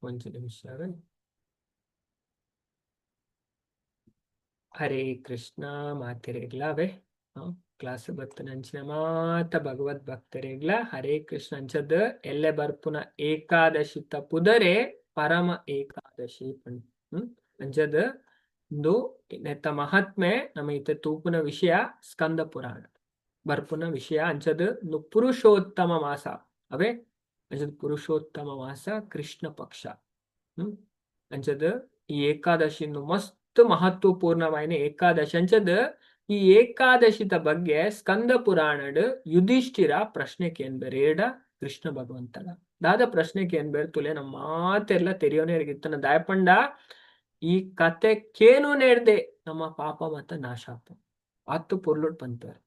ಒಂಜಿ ನಿಮಿಷ. ಹರೇ ಕೃಷ್ಣ ಮಾತೆರೆಗ್ಲಾ ಅವೇ ಕ್ಲಾಸ್ ಬತ್ತನ ಅಂಚಿನ ಮಾತ ಭಗವದ್ ಭಕ್ತರೆಗ್ಲ ಹರೇ ಕೃಷ್ಣ. ಅಂಚದ್ ಎಲ್ಲೆ ಬರ್ಪುನ ಏಕಾದಶಿತ ಪುದರೆ ಪರಮ ಏಕಾದಶಿ ಪಂಡ್. ಅಂಚದ್ ಇಂದು ನೆತ್ತ ಮಹಾತ್ಮೆ ನಮ್ಮ ಇತ್ತೆ ತೂಪುನ ವಿಷಯ ಸ್ಕಂದ ಪುರಾಣ ಬರ್ಪುನ ವಿಷಯ. ಅಂಚದ್ ಇಂದು ಪುರುಷೋತ್ತಮ ಮಾಸ ಅವೇ. ಅಂಚದ್ ಪುರುಷೋತ್ತಮ ಮಾಸ ಕೃಷ್ಣ ಪಕ್ಷ. ಅಂಚದ್ ಈ ಏಕಾದಶಿ ಮಸ್ತ್ ಮಹತ್ವಪೂರ್ಣವಾಯಿನ ಏಕಾದಶಿ. ಅಂಚದ್ ಈ ಏಕಾದಶಿತ ಬಗ್ಗೆ ಸ್ಕಂದ ಪುರಾಣಡ್ ಯುಧಿಷ್ಠಿರ ಪ್ರಶ್ನೆ ಕೇನ್ಬೆರೇಡ ಕೃಷ್ಣ ಭಗವಂತನ ದಾದ ಪ್ರಶ್ನೆ ಕೇನ್ಬೇರ್ ತುಲೆ ನಮ್ಮ ಮಾತೆರ್ಲ ತೆರಿಯೋನೇರ್ಗಿತ್ತನ ದಾಯಪಂಡ ಈ ಕತೆ ಕೇನು ನೇರ್ದೆ ನಮ್ಮ ಪಾಪ ಮತ್ತ ನಾಶಾಪ ಆತು ಪೊರ್ಲುಡ್ ಪನ್ಪೇರ್.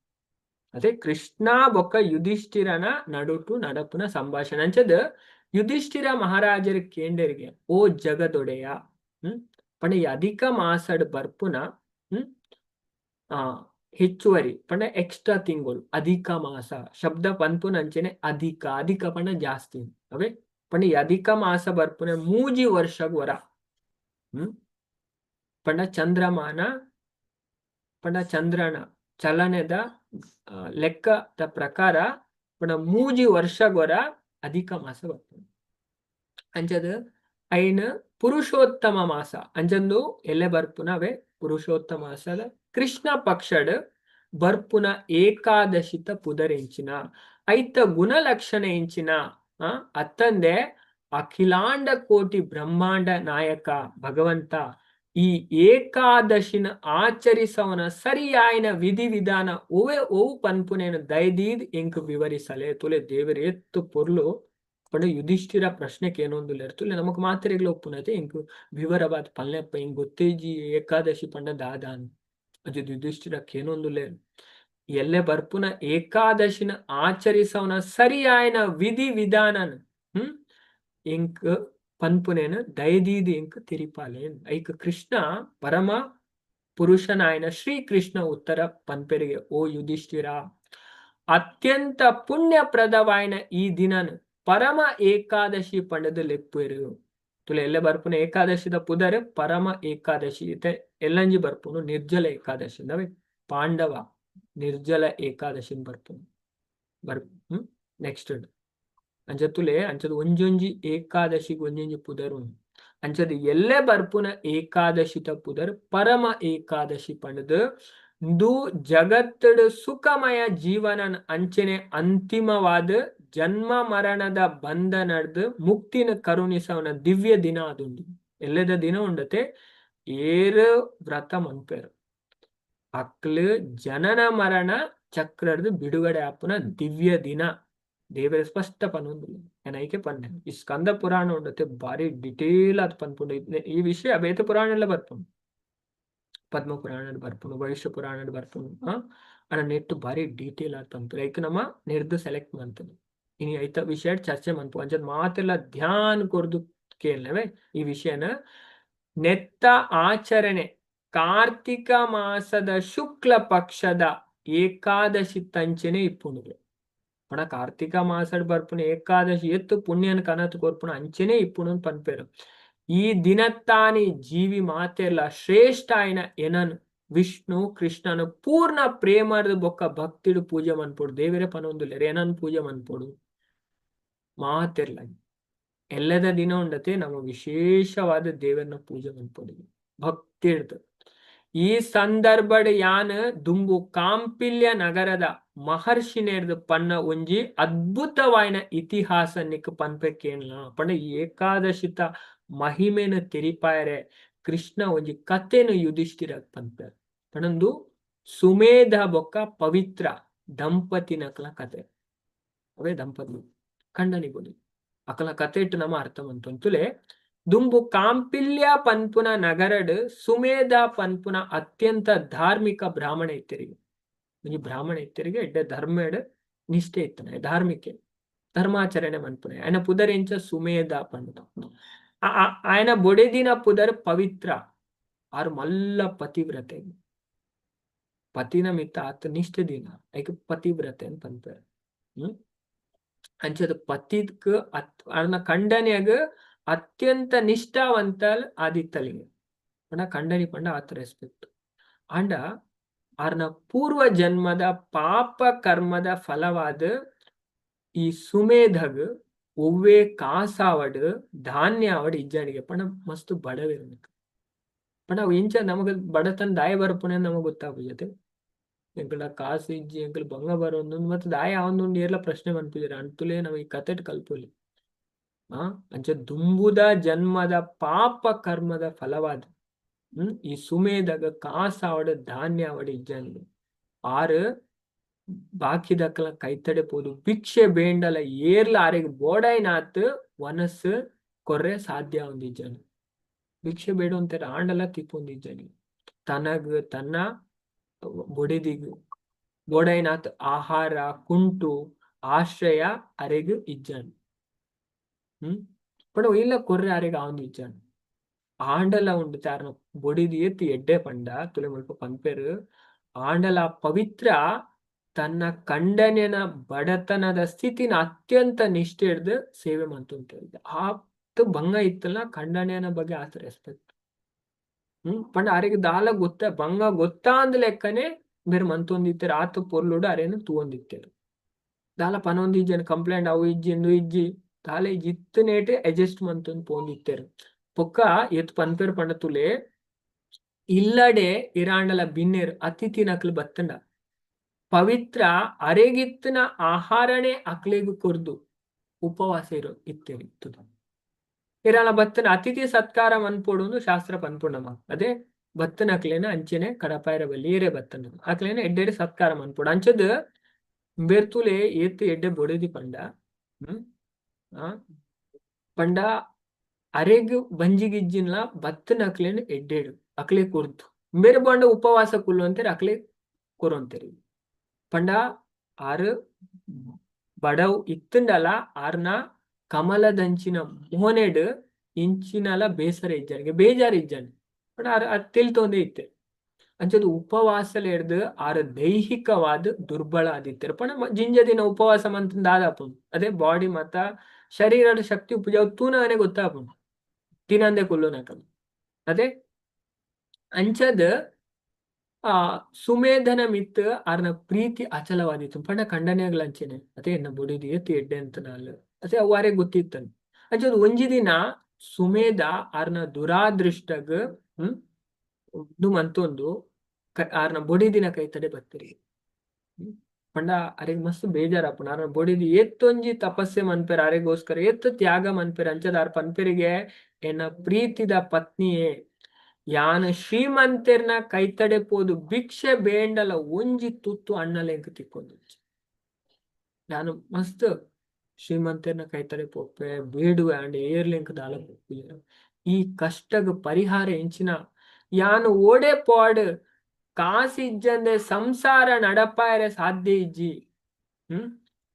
ಅದೇ ಕೃಷ್ಣ ಬೊಕ್ಕ ಯುಧಿಷ್ಠಿರನ ನಡುಟು ನಡಪುನ ಸಂಭಾಷಣೆ. ಅಂಚದ್ ಯುಧಿಷ್ಠಿರ ಮಹಾರಾಜರ ಕೇಂಡರಿಗೆ, ಓ ಜಗದೊಡೆಯ, ಪಂಡ ಈ ಅಧಿಕ ಮಾಸಡ್ ಬರ್ಪುನ ಹೆಚ್ಚುವರಿ ಪಂಡ ಎಕ್ಸ್ಟ್ರಾ ತಿಂಗಳು ಅಧಿಕ ಮಾಸ ಶಬ್ದ ಪನ್ಪುನ ಅಂಚನೆ ಅಧಿಕ ಅಧಿಕ ಪಂಡ ಜಾಸ್ತಿ ಅವೇ. ಪಂಡ ಈ ಅಧಿಕ ಮಾಸ ಬರ್ಪುನ 3 ವರ್ಷಗ್ ವರ. ಪಂಡ ಚಂದ್ರಮಾನ ಪಂಡ ಚಂದ್ರನ ಚಲನೆದ ಲೆಕ್ಕದ ಪ್ರಕಾರ ಪಂಡ 3 ವರ್ಷಗೊರ ಅಧಿಕ ಮಾಸ ಬರ್ಪುಂಡು. ಅಂಚದ ಐನ್ ಪುರುಷೋತ್ತಮ ಮಾಸ ಅಂಚಂದು ಎಲ್ಲೆ ಬರ್ಪುನ ಅವೇ ಪುರುಷೋತ್ತಮ ಮಾಸದ ಕೃಷ್ಣ ಪಕ್ಷಡ್ ಬರ್ಪುನ ಏಕಾದಶಿತ ಪುದರೆಂಚಿನ ಐತ ಗುಣಲಕ್ಷಣ ಎಂಚಿನ ಅತ್ತಂದೆ ಅಖಿಲಾಂಡ ಕೋಟಿ ಬ್ರಹ್ಮಾಂಡ ನಾಯಕ ಭಗವಂತ ಈ ಏಕಾದಶಿನ ಆಚರಿಸವನ ಸರಿಯಾಯಿನ ವಿಧಿ ವಿಧಾನ ಓವೆ ಓವು ಪನ್ಪುನೇನು ದಯದೀದ್ ಎಂಕ್ ವಿವರಿಸಲೆ. ತುಲೆ ದೇವರ ಎತ್ತು ಪೊರ್ಲು ಪಂಡ ಯುಧಿಷ್ಠಿರ ಪ್ರಶ್ನೆ ಕೇನೊಂದುಲ್ಲೆರ್. ತುಲೆ ನಮಕ್ ಮಾತೆರೆಗ್ಲ ಒಪ್ಪುನತೆ ಎಂಕ್ ವಿವರವಾದ ಪಲ್ಲೆಪ್ಪ ಎಂಕ್ ಗೊತ್ತೇಜಿ ಏಕಾದಶಿ ಪಂಡ ದಾದಾನ್. ಅಜ ಯುಧಿಷ್ಠಿರ ಕೇನೊಂದುಲ್ಲೆರ್ ಎಲ್ಲೆ ಬರ್ಪುನ ಏಕಾದಶಿನ ಆಚರಿಸವನ ಸರಿಯಾಯಿನ ವಿಧಿ ವಿಧಾನನ್ ಎಂಕ್ ಪನ್ಪುನೇನು ದಯದೀದ್ ಎಂಕ್ ತೆರಿಪಾಲೆ. ಐಕ್ ಕೃಷ್ಣ ಪರಮ ಪುರುಷನಾಯನ ಶ್ರೀ ಕೃಷ್ಣ ಉತ್ತರ ಪನ್ಪೆರಿಗೆ, ಓ ಯುಧಿಷ್ಠಿರ, ಅತ್ಯಂತ ಪುಣ್ಯಪ್ರದವಾಯಿನ ಈ ದಿನನ್ ಪರಮ ಏಕಾದಶಿ ಪಂಡದು ಲೆಪ್ಪುವೆರು. ತುಲೆ ಎಲ್ಲೆ ಬರ್ಪುನ ಏಕಾದಶಿದ ಪುದರ್ ಪರಮ ಏಕಾದಶಿ. ಇತ್ತೆ ಎಲ್ಲಂಜಿ ಬರ್ಪುನು ನಿರ್ಜಲ ಏಕಾದಶಿ ನವೆ ಪಾಂಡವ ನಿರ್ಜಲ ಏಕಾದಶಿ ಬರ್ಪುನು ಬರ್. ನೆಕ್ಸ್ಟ್ ಅಂಚ ತುಲೆ ಅಂಚದ ಒಂಜೊಂಜಿ ಏಕಾದಶಿಗೆ ಒಂಜೊಂಜಿ ಪುದರ್ ಉಂಡು. ಅಂಚದ ಎಲ್ಲೆ ಬರ್ಪುನ ಏಕಾದಶಿತ ಪುದರ್ ಪರಮ ಏಕಾದಶಿ ಪಂಡದು. ಇಂದು ಜಗತ್ತಡು ಸುಖಮಯ ಜೀವನ ಅಂಚನೆ ಅಂತಿಮವಾದ ಜನ್ಮ ಮರಣದ ಬಂಧನದ ಮುಕ್ತಿನ ಕರುಣಿಸವನ ದಿವ್ಯ ದಿನ ಅದುಂಡು. ಎಲ್ಲದ ದಿನ ಉಂಡತೆ ಏರು ವ್ರತ ಮನ್ಪೇರು ಅಕ್ಲು ಜನನ ಮರಣ ಚಕ್ರದ ಬಿಡುಗಡೆ ಆಪುನ ದಿವ್ಯ ದಿನ. ದೇವರ ಸ್ಪಷ್ಟ ಪನ್ನೊಂದಿಲ್ಲ ಐಕೆ ಪನ್ನೆ ಈ ಸ್ಕಂದ ಪುರಾಣ ಉಂಡತೆ ಬಾರಿ ಡಿಟೇಲ್ ಆದ್ ಪನ್ಪುಂಡು. ಈ ವಿಷಯ ಬೇತೆ ಪುರಾಣ ಎಲ್ಲ ಬರ್ಪುಂಡು, ಪದ್ಮ ಪುರಾಣ ಬರ್ಪುಂಡು, ಭವಿಷ್ಯ ಪುರಾಣ ಬರ್ಪುಂಡು. ಅಣ್ಣ ನೆಟ್ಟು ಬಾರಿ ಡೀಟೇಲ್ ಆದ್ ಪನ್ಪುಂಡು. ಐಕ್ ನಮ್ಮ ನಿರ್ದು ಸೆಲೆಕ್ಟ್ ಮಂತನು ಇನಿ ಐತ ವಿಷಯ ಚರ್ಚೆ ಮನ್ಪು. ಅಂಚದ ಮಾತೆಲ್ಲ ಧ್ಯಾನ ಕೊರ್ದು ಕೇಳವೆ ಈ ವಿಷಯನ. ನೆತ್ತ ಆಚರಣೆ ಕಾರ್ತಿಕ ಮಾಸದ ಶುಕ್ಲ ಪಕ್ಷದ ಏಕಾದಶಿ ತಂಚೆನೆ ಇಪ್ಪುಂಡು. ಪಣ ಕಾರ್ತಿಕ ಮಾಸಡ್ ಬರ್ಪುನ ಏಕಾದಶಿ ಎತ್ತು ಪುಣ್ಯನ ಕನತ್ ಕೊರ್ಪುನ ಅಂಚೆನೆ ಇಪ್ಪುಂಡು ಪನ್ಪೇರು. ಈ ದಿನತ್ತಾನಿ ಜೀವಿ ಮಾತೆಲ್ಲ ಶ್ರೇಷ್ಠ ಆಯ್ನ ಎನನ್ ವಿಷ್ಣು ಕೃಷ್ಣನು ಪೂರ್ಣ ಪ್ರೇಮದ ಬೊಕ್ಕ ಭಕ್ತಿಡು ಪೂಜೆ ಮನ್ಪೊಡು. ದೇವರೇ ಪನೊಂದುಲ್ಲೆರ್ ಏನನ್ ಪೂಜೆ ಮನ್ಪೊಡು ಮಾತೆರ್ಲ. ಎಲ್ಲದ ದಿನ ಉಂಡತೆ ನಮ್ಮ ವಿಶೇಷವಾದ ದೇವರನ್ನ ಪೂಜೆ ಮನ್ಪೊಡು ಭಕ್ತಿ ಹಿಡ್ದು. ಈ ಸಂದರ್ಭಡ್ ಯಾನ್ ದುಂಬು ಕಾಂಪಿಲ್ಯ ನಗರದ ಮಹರ್ಷಿನೇರ್ದು ಪನ್ನ ಒಂಜಿ ಅದ್ಭುತವಾಯಿನ ಇತಿಹಾಸ ನಿಕ್ ಪನ್ಪೆ ಕೇನ್ಲ. ಪಂಡ ಏಕಾದಶಿತ ಮಹಿಮೆನ ತೆರಿಪಾಯರೆ ಕೃಷ್ಣ ಒಂಜಿ ಕತೆನು ಯುಧಿಷ್ಠಿರ ಪನ್ಪೆರ್. ಪಂಡಂದು ಸುಮೇಧ ಬೊಕ್ಕ ಪವಿತ್ರ ದಂಪತಿನಕಲ ಕತೆ. ಅವೇ ದಂಪತಿ ಕಂಡನಿ ಬೊಲಿ ಅಕಲ ಕತೆ ಇಟ್ಟು ನಮ್ಮ ಅರ್ಥ ಮಂತೊಂತುಲೆ. ದುಂಬು ಕಾಂಪಿಲ್ಯ ಪನ್ಪುನ ನಗರಡ್ ಸುಮೇಧ ಪನ್ಪುನ ಅತ್ಯಂತ ಧಾರ್ಮಿಕ ಬ್ರಾಹ್ಮಣ ಇತ್ತೆರಿಗೆ. ಒಂಜಿ ಬ್ರಾಹ್ಮಣ ಇತ್ತೆರಿಗೆ ಎಡ್ಡೆ ಧರ್ಮೇಡ್ ನಿಷ್ಠೆ ಇತ್ತನೆ, ಧಾರ್ಮಿಕೆ ಧರ್ಮಾಚರಣೆ ಮನ್ಪುನೆ. ఆయన ಪುದರ್ ಎಂಚ ಸುಮೇಧ ಪಂಡ. ఆయన ಬೊಡೆದಿನ ಪುದರ್ ಪವಿತ್ರ. ಆರು ಮಲ್ಲ ಪತಿವ್ರತೆ, ಪತಿನ ಮಿತ್ತ ಆತ ನಿಷ್ಠೆ ದಿನ ಐಕ್ ಪತಿವ್ರತೆ ಅಂತ ಪನ್ಪೆರ್. ಅಂಚದ ಪತಿಕ್ ಅರ್ನ ಕಂಡನಿಯಾಗ ಅತ್ಯಂತ ನಿಷ್ಠಾವಂತಲ್ ಆದಿತ್ತಲಿಂಗ ಪಂಡ ಕಂಡನಿ ಪಂಡ ಆತ್ ರೆಸ್ಪೆಕ್ಟ್. ಆಂಡ ಆರ್ನ ಪೂರ್ವ ಜನ್ಮದ ಪಾಪ ಕರ್ಮದ ಫಲವಾದ ಈ ಸುಮೇಧಗ್ ಒವ್ವೇ ಕಾಸಾವಡ್ ಧಾನ್ಯ ಆವಡ್ ಇಜ್ಜಾಣಿಗೆ. ಪಂಡ ಮಸ್ತ್ ಬಡವೆರ್. ಪಂಡ ಅವು ಇಂಚ ನಮಗ ಬಡತನ ದಾಯ ಬರ್ಪುನೆ ನಮಗ್ ಗೊತ್ತಾಪುಜತೆ. ಎಂಕಲ್ಡ ಕಾಸು ಇಜ್ಜಿ, ಎಂಕಲ್ ಬಂಗ ಬರೋಂದು ಮತ್ತೆ ದಾಯ ಆವೊಂದುಂಡು ಏರ್ಲ ಪ್ರಶ್ನೆ ಮನ್ಪುಜೆರ್. ಅಂತುಲೇ ನಮ ಈ ಕತೆಟ್ ಕಲ್ಪೊಲಿ. ಆ ಅಂಚ ದುಂಬುದ ಜನ್ಮದ ಪಾಪ ಕರ್ಮದ ಫಲವಾದ ಈ ಸುಮೇಧಗ ಕಾಸಾವಡ್ ಧಾನ್ಯ ಆವಡ್ ಇಜ್ಜಾಂಡ್. ಆರು ಬಾಕಿದಕ್ಲ ಕೈತಡೆ ಪೋದು ಭಿಕ್ಷೆ ಬೇಂಡಲ ಏರ್ಲ ಆರೆಗ್ ಬೋಡಾಯ್ನಾತ್ ವನಸ್ ಕೊರ್ರೆ ಸಾಧ್ಯ ಆವೊಂದಿಜ್ಜಾಂಡ್. ಭಿಕ್ಷೆ ಬೇಡೊಂತೆರ್ ಆಂಡಲ ತಿಕ್ಕೊಂದಿಜ್ಜಾಂಡ್. ತನಗ್ ತನ್ನ ಬೊಡೆದಿಗ್ ಬೋಡಾಯ್ನಾತ್ ಆಹಾರ, ಕುಂಟು, ಆಶ್ರಯ ಅರೆಗ್ ಇಜ್ಜಾಂಡ್. ಪಂಡ ಇಲ್ಲ ಕೊರ್ರೆ ಅರೆಗ್ ಆವೊಂದಿಜ್ಜಾಂಡ್. ಆಂಡಲ ಉಂಡು ತಾರ್ನ ಬೊಡಿದಿ ಏತ್ ಎಡ್ಡೆ ಪಂಡ ತುಲೆ ಮುಲ್ಪ ಪನ್ಪೆರ್, ಆಂಡಲ ಪವಿತ್ರ ತನ್ನ ಕಂಡನೆನ ಬಡತನದ ಸ್ಥಿತಿನ ಅತ್ಯಂತ ನಿಷ್ಠೆಡ್ದ್ ಸೇವೆ ಮಂತೊಂತೆರ್. ಆತ್ ಬಂಗ ಇತ್ತಲ್ಲ ಕಂಡನೆನ ಬಗ್ಗೆ ಆತ್ ರೆಸ್ಪೆಕ್ಟ್. ಪಂಡ ಅರೆಗ್ ದಾಲ ಗೊತ್ತ ಬಂಗ ಗೊತ್ತಾಂದ್ ಲೆಕ್ಕನೆ ಬೇರೆ ಮಂತೊಂದಿತ್ತೆರ್. ಆತ್ ಪೊರ್ಲುಡು ಅರೆನ್ ತೂವೊಂದಿತ್ತೆರ್. ದಾಲ ಪನೊಂದಿಜ್ಜೆನ್ ಕಂಪ್ಲೇಂಟ್ ಅವು ಇಜ್ಜಿ ಇಂದು ಇಜ್ಜಿ ದಾಲ ಇಜ್ಜಿ, ಇತ್ತನೇಟ್ ಅಡ್ಜಸ್ಟ್ ಮಂತೊಂದು ಪೋಂದಿತ್ತೆರ್. ಬೊಕ್ಕ ಏತ್ ಪನ್ಪೆರ್ ಪಂಡ ತುಲೆ, ಇಲ್ಲಡೆ ಇರಾಂಡಲ ಬಿನ್ನೆರ್ ಅತಿಥಿನಕ್ಲು ಬತ್ತಂಡ ಪವಿತ್ರ ಅರೆಗಿತ್ತಿನ ಆಹಾರನೇ ಅಕ್ಲೆಗ್ ಕೊರ್ದು ಉಪವಾಸ ಇರೋ ಇತ್ತೆರ್. ಇತ್ತುದು ಇರಾಲ ಬತ್ತನ ಅತಿಥಿ ಸತ್ಕಾರ ಮನ್ಪೊಡು ಶಾಸ್ತ್ರ ಪನ್ಪುಂಡಮ್ಮ. ಅದೇ ಬತ್ತನ ಅಕ್ಲೆನ ಅಂಚೆನೆ ಕಡಪಾಯರ ಬಲ್ಲಿ, ಏರೆ ಬತ್ತನ ಅಕ್ಲೆನ ಎಡ್ಡೆಡ್ ಸತ್ಕಾರ ಮನ್ಪೊಡು. ಅಂಚದ ಬೇರ್ತುಲೆ ಏತ್ ಎಡ್ಡೆ ಬೊಡೆದಿ ಪಂಡ ಪಂಡ ಅರೆಗ್ ಬಂಜಿಗಿಜ್ಜಿನ್ಲ ಬತ್ತನ ಅಕ್ಲೆನ ಎಡ್ಡೆಡು ಅಕ್ಲೆ ಕೊರ್ದು ಬೇರೆ ಬಂಡ ಉಪವಾಸ ಕುಲ್ಲು ಅಂತಾರೆ ಅಕ್ಲೆ ಕೊರೊಂತೆರ್. ಪಂಡ ಆರು ಬಡವ್ ಇತ್ತಂಡಲ ಆರ್ನ ಕಮಲದಂಚಿನ ಮೋನೆಡ್ ಇಂಚಿನಲ ಬೇಸರ ಇಜ್ಜಾನಿಗೆ, ಬೇಜಾರು ಇಜ್ಜಾನಿ. ಪಂಡ ಆರ್ ಅದ್ ತೆಲ್ತೊಂದೇ ಇತ್ತೆ. ಅಂಚದ ಉಪವಾಸಲೆಡ್ದ್ ಆರ್ ದೈಹಿಕವಾದ ದುರ್ಬಲ ಆದಿತ್ತೆರ್. ಪಂಡ ಜಿಂಜ ದಿನ ಉಪವಾಸ ಮಂತಂದ್ ದಾದಾಪುಂಡು, ಅದೇ ಬಾಡಿ ಮತ ಶರೀರದ ಶಕ್ತಿ ಉಪ್ಪುಜಿ, ಅವು ತೂನಗನೆ ಗೊತ್ತಾಪುಂಡು ತಿನಂದೆ ಕುಲ್ಲುನಕಲ್. ಅದೇ ಅಂಚದ ಆ ಸುಮೇಧನ ಮಿತ್ ಆರ್ನ ಪ್ರೀತಿ ಅಚಲವಾದಿತ್ತು. ಪಂಡ ಕಂಡನೆಗ್ಲ ಅಂಚೆನೆ ಅದೇ ಎನ್ನ ಬೊಡಿದಿ ಏತ್ ಎಡ್ಡೆ ಅಂತನಾಲ್, ಅದೇ ಅವು ಆರೆ ಗೊತ್ತಿತ್ತನ್. ಅಂಚದ ಒಂಜಿ ದಿನ ಸುಮೇಧ ಆರ್ನ ದುರಾದೃಷ್ಟಗ್ ಉಂದು ಮಂತೊಂದು ಆರ್ನ ಬೊಡಿದಿನ ಕೈತಡೆ ಬತ್ತಿರಿ. ಪಂಡ ಅರೆಗ್ ಮಸ್ತ್ ಬೇಜಾರಾಪುಂಡು. ಆರ್ನ ಬೊಡಿದಿ ಏತ್ತೊಂಜಿ ತಪಸ್ಸೆ ಮನ್ಪೆರ್ ಅರೆಗೋಸ್ಕರ, ಏತ್ ತ್ಯಾಗ ಮನ್ಪೆರ್. ಅಂಚದ ಆರ್ ಪನ್ಪೆರಿಗೆ, ಎನ್ನ ಪ್ರೀತಿದ ಪತ್ನಿಯೇ, ಯಾನ್ ಶ್ರೀಮಂತೆರ್ನ ಕೈತಡೆ ಪೋದು ಭಿಕ್ಷೆ ಬೇಂಡಲ ಒಂಜಿ ತುತ್ತು ಅಣ್ಣಲೆಂಕ್ ತಿಕ್ಕೊಂದಿಜ್ಜಿ. ನಾನು ಮಸ್ತ್ ಶ್ರೀಮಂತೆರ್ನ ಕೈತಡೆ ಪೋಪೆ ಬೇಡುವೆ, ಅಂಡ್ ಏರ್ಲೆಂಕ್ ದಾಲ ಪೋಪುಜೆರ್. ಈ ಕಷ್ಟಗ್ ಪರಿಹಾರ ಎಂಚಿನ? ಯಾನು ಓಡೆ ಪಾಡ್ ಕಾಸಿಜ್ಜಂದೆ ಸಂಸಾರ ನಡಪಾಯರೆ ಸಾಧ್ಯ ಇಜ್ಜಿ.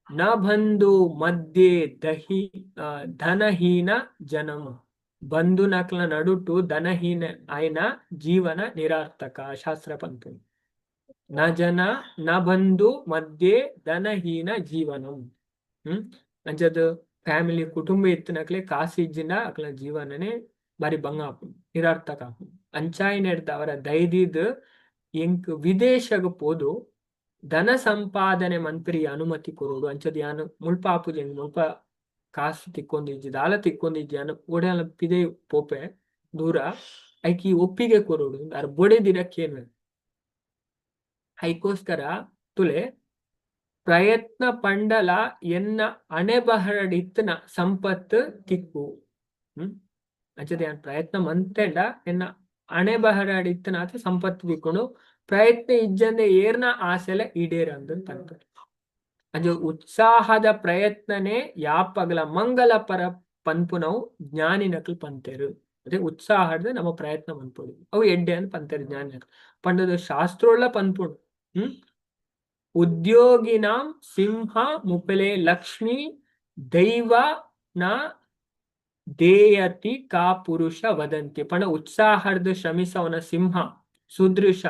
ನ ಬಂಧು ಮಧ್ಯೆ ದಹಿ ಧನಹೀನ ಜನಮ, ಬಂಧು ನಕ್ಲ ನಡುಟು ಧನಹೀನ ಆಯ್ನ ಜೀವನ ನಿರಾರ್ಥಕ ಶಾಸ್ತ್ರ ಪನ್ಪುಂಡು. ನ ಜನ ನ ಬಂಧು ಮಧ್ಯೆ ಧನಹೀನ ಜೀವನಂ. ಅಂಚದ ಫ್ಯಾಮಿಲಿ ಕುಟುಂಬ ಇತ್ತಿನಕ್ಲೆ ಕಾಸು ಇಜ್ಜಿಂಡ ಅಕ್ಲ ಜೀವನನೇ ಬಾರಿ ಬಂಗ ಆಪುಂಡು, ನಿರಾರ್ಥಕ ಆಪುಂಡು. ಅಂಚಾಯಿನೆಡ್ದ್ ಅವರ ದೈದಿದ್ ಎಂಕ್ ವಿದೇಶಗ್ ಪೋದು ಧನ ಸಂಪಾದನೆ ಮನ್ಪೆರೆ ಅನುಮತಿ ಕೊರೊಡು. ಅಂಚದ ಯಾನ್ ಮುಲ್ಪ ಆಪುಜಿ, ಎಂಕ್ ಮುಲ್ಪ ಕಾಸು ತಿಕ್ಕೊಂದಿಜ್ಜಿ, ದಾಲ ತಿಕ್ಕೊಂದಿಜ್ಜಿ, ಯಾನ್ ಓಡೆಲ ಪಿದಯಿ ಪೋಪೆ ದೂರ, ಐಕ್ ಈ ಒಪ್ಪಿಗೆ ಕೊರೊಡು ಅರ್ ಬೊಡೆದಿಡ ಕೇನ್ವೆ. ಐಕೋಸ್ಕರ ತುಲೆ ಪ್ರಯತ್ನ ಪಂಡಲ ಎನ್ನ ಅಣೆ ಬಹರಡ್ ಇತ್ತನ ಸಂಪತ್ತು ತಿಕ್ಕು. ಅಂಚದ ಯಾನ್ ಪ್ರಯತ್ನ ಮಂತೆಂಡ ಎನ್ನ ಅಣೆ ಬಹರಡ್ ಇತ್ತನ ಸಂಪತ್ತು ತಿಕ್ಕೊಂಡು, ಪ್ರಯತ್ನ ಇಜ್ಜಂದೆ ಏರ್ನ ಆಸೆಲ ಈಡೇರ ಅಂದನ್ ಪನ್ಪೆರ್. ಅಂಚ ಉತ್ಸಾಹದ ಪ್ರಯತ್ನನೇ ಯಾಪಗಲ ಮಂಗಲ ಪರ ಪನ್ಪುನವು ಜ್ಞಾನಿನಕ್ಲು ಪಂತೆರು. ಅದೇ ಉತ್ಸಾಹದ ನಮ್ಮ ಪ್ರಯತ್ನ ಮನ್ಪೊಡು, ಅವು ಎಡ್ಡೆ ಅಂತ ಪಂತೆರು ಜ್ಞಾನಿನಕ್ಲು. ಪಂಡದ ಶಾಸ್ತ್ರೋಳ ಪನ್ಪುಂಡು. ಉದ್ಯೋಗಿನಾಂ ಸಿಂಹ ಮುಪಲೆ ಲಕ್ಷ್ಮೀ ದೈವ ನ ದೇಯತಿ ಕಾ ಪುರುಷ ವದಂತಿ. ಪಂಡ ಉತ್ಸಾಹದ ಶ್ರಮಿಸವನ ಸಿಂಹ ಸುದೃಶ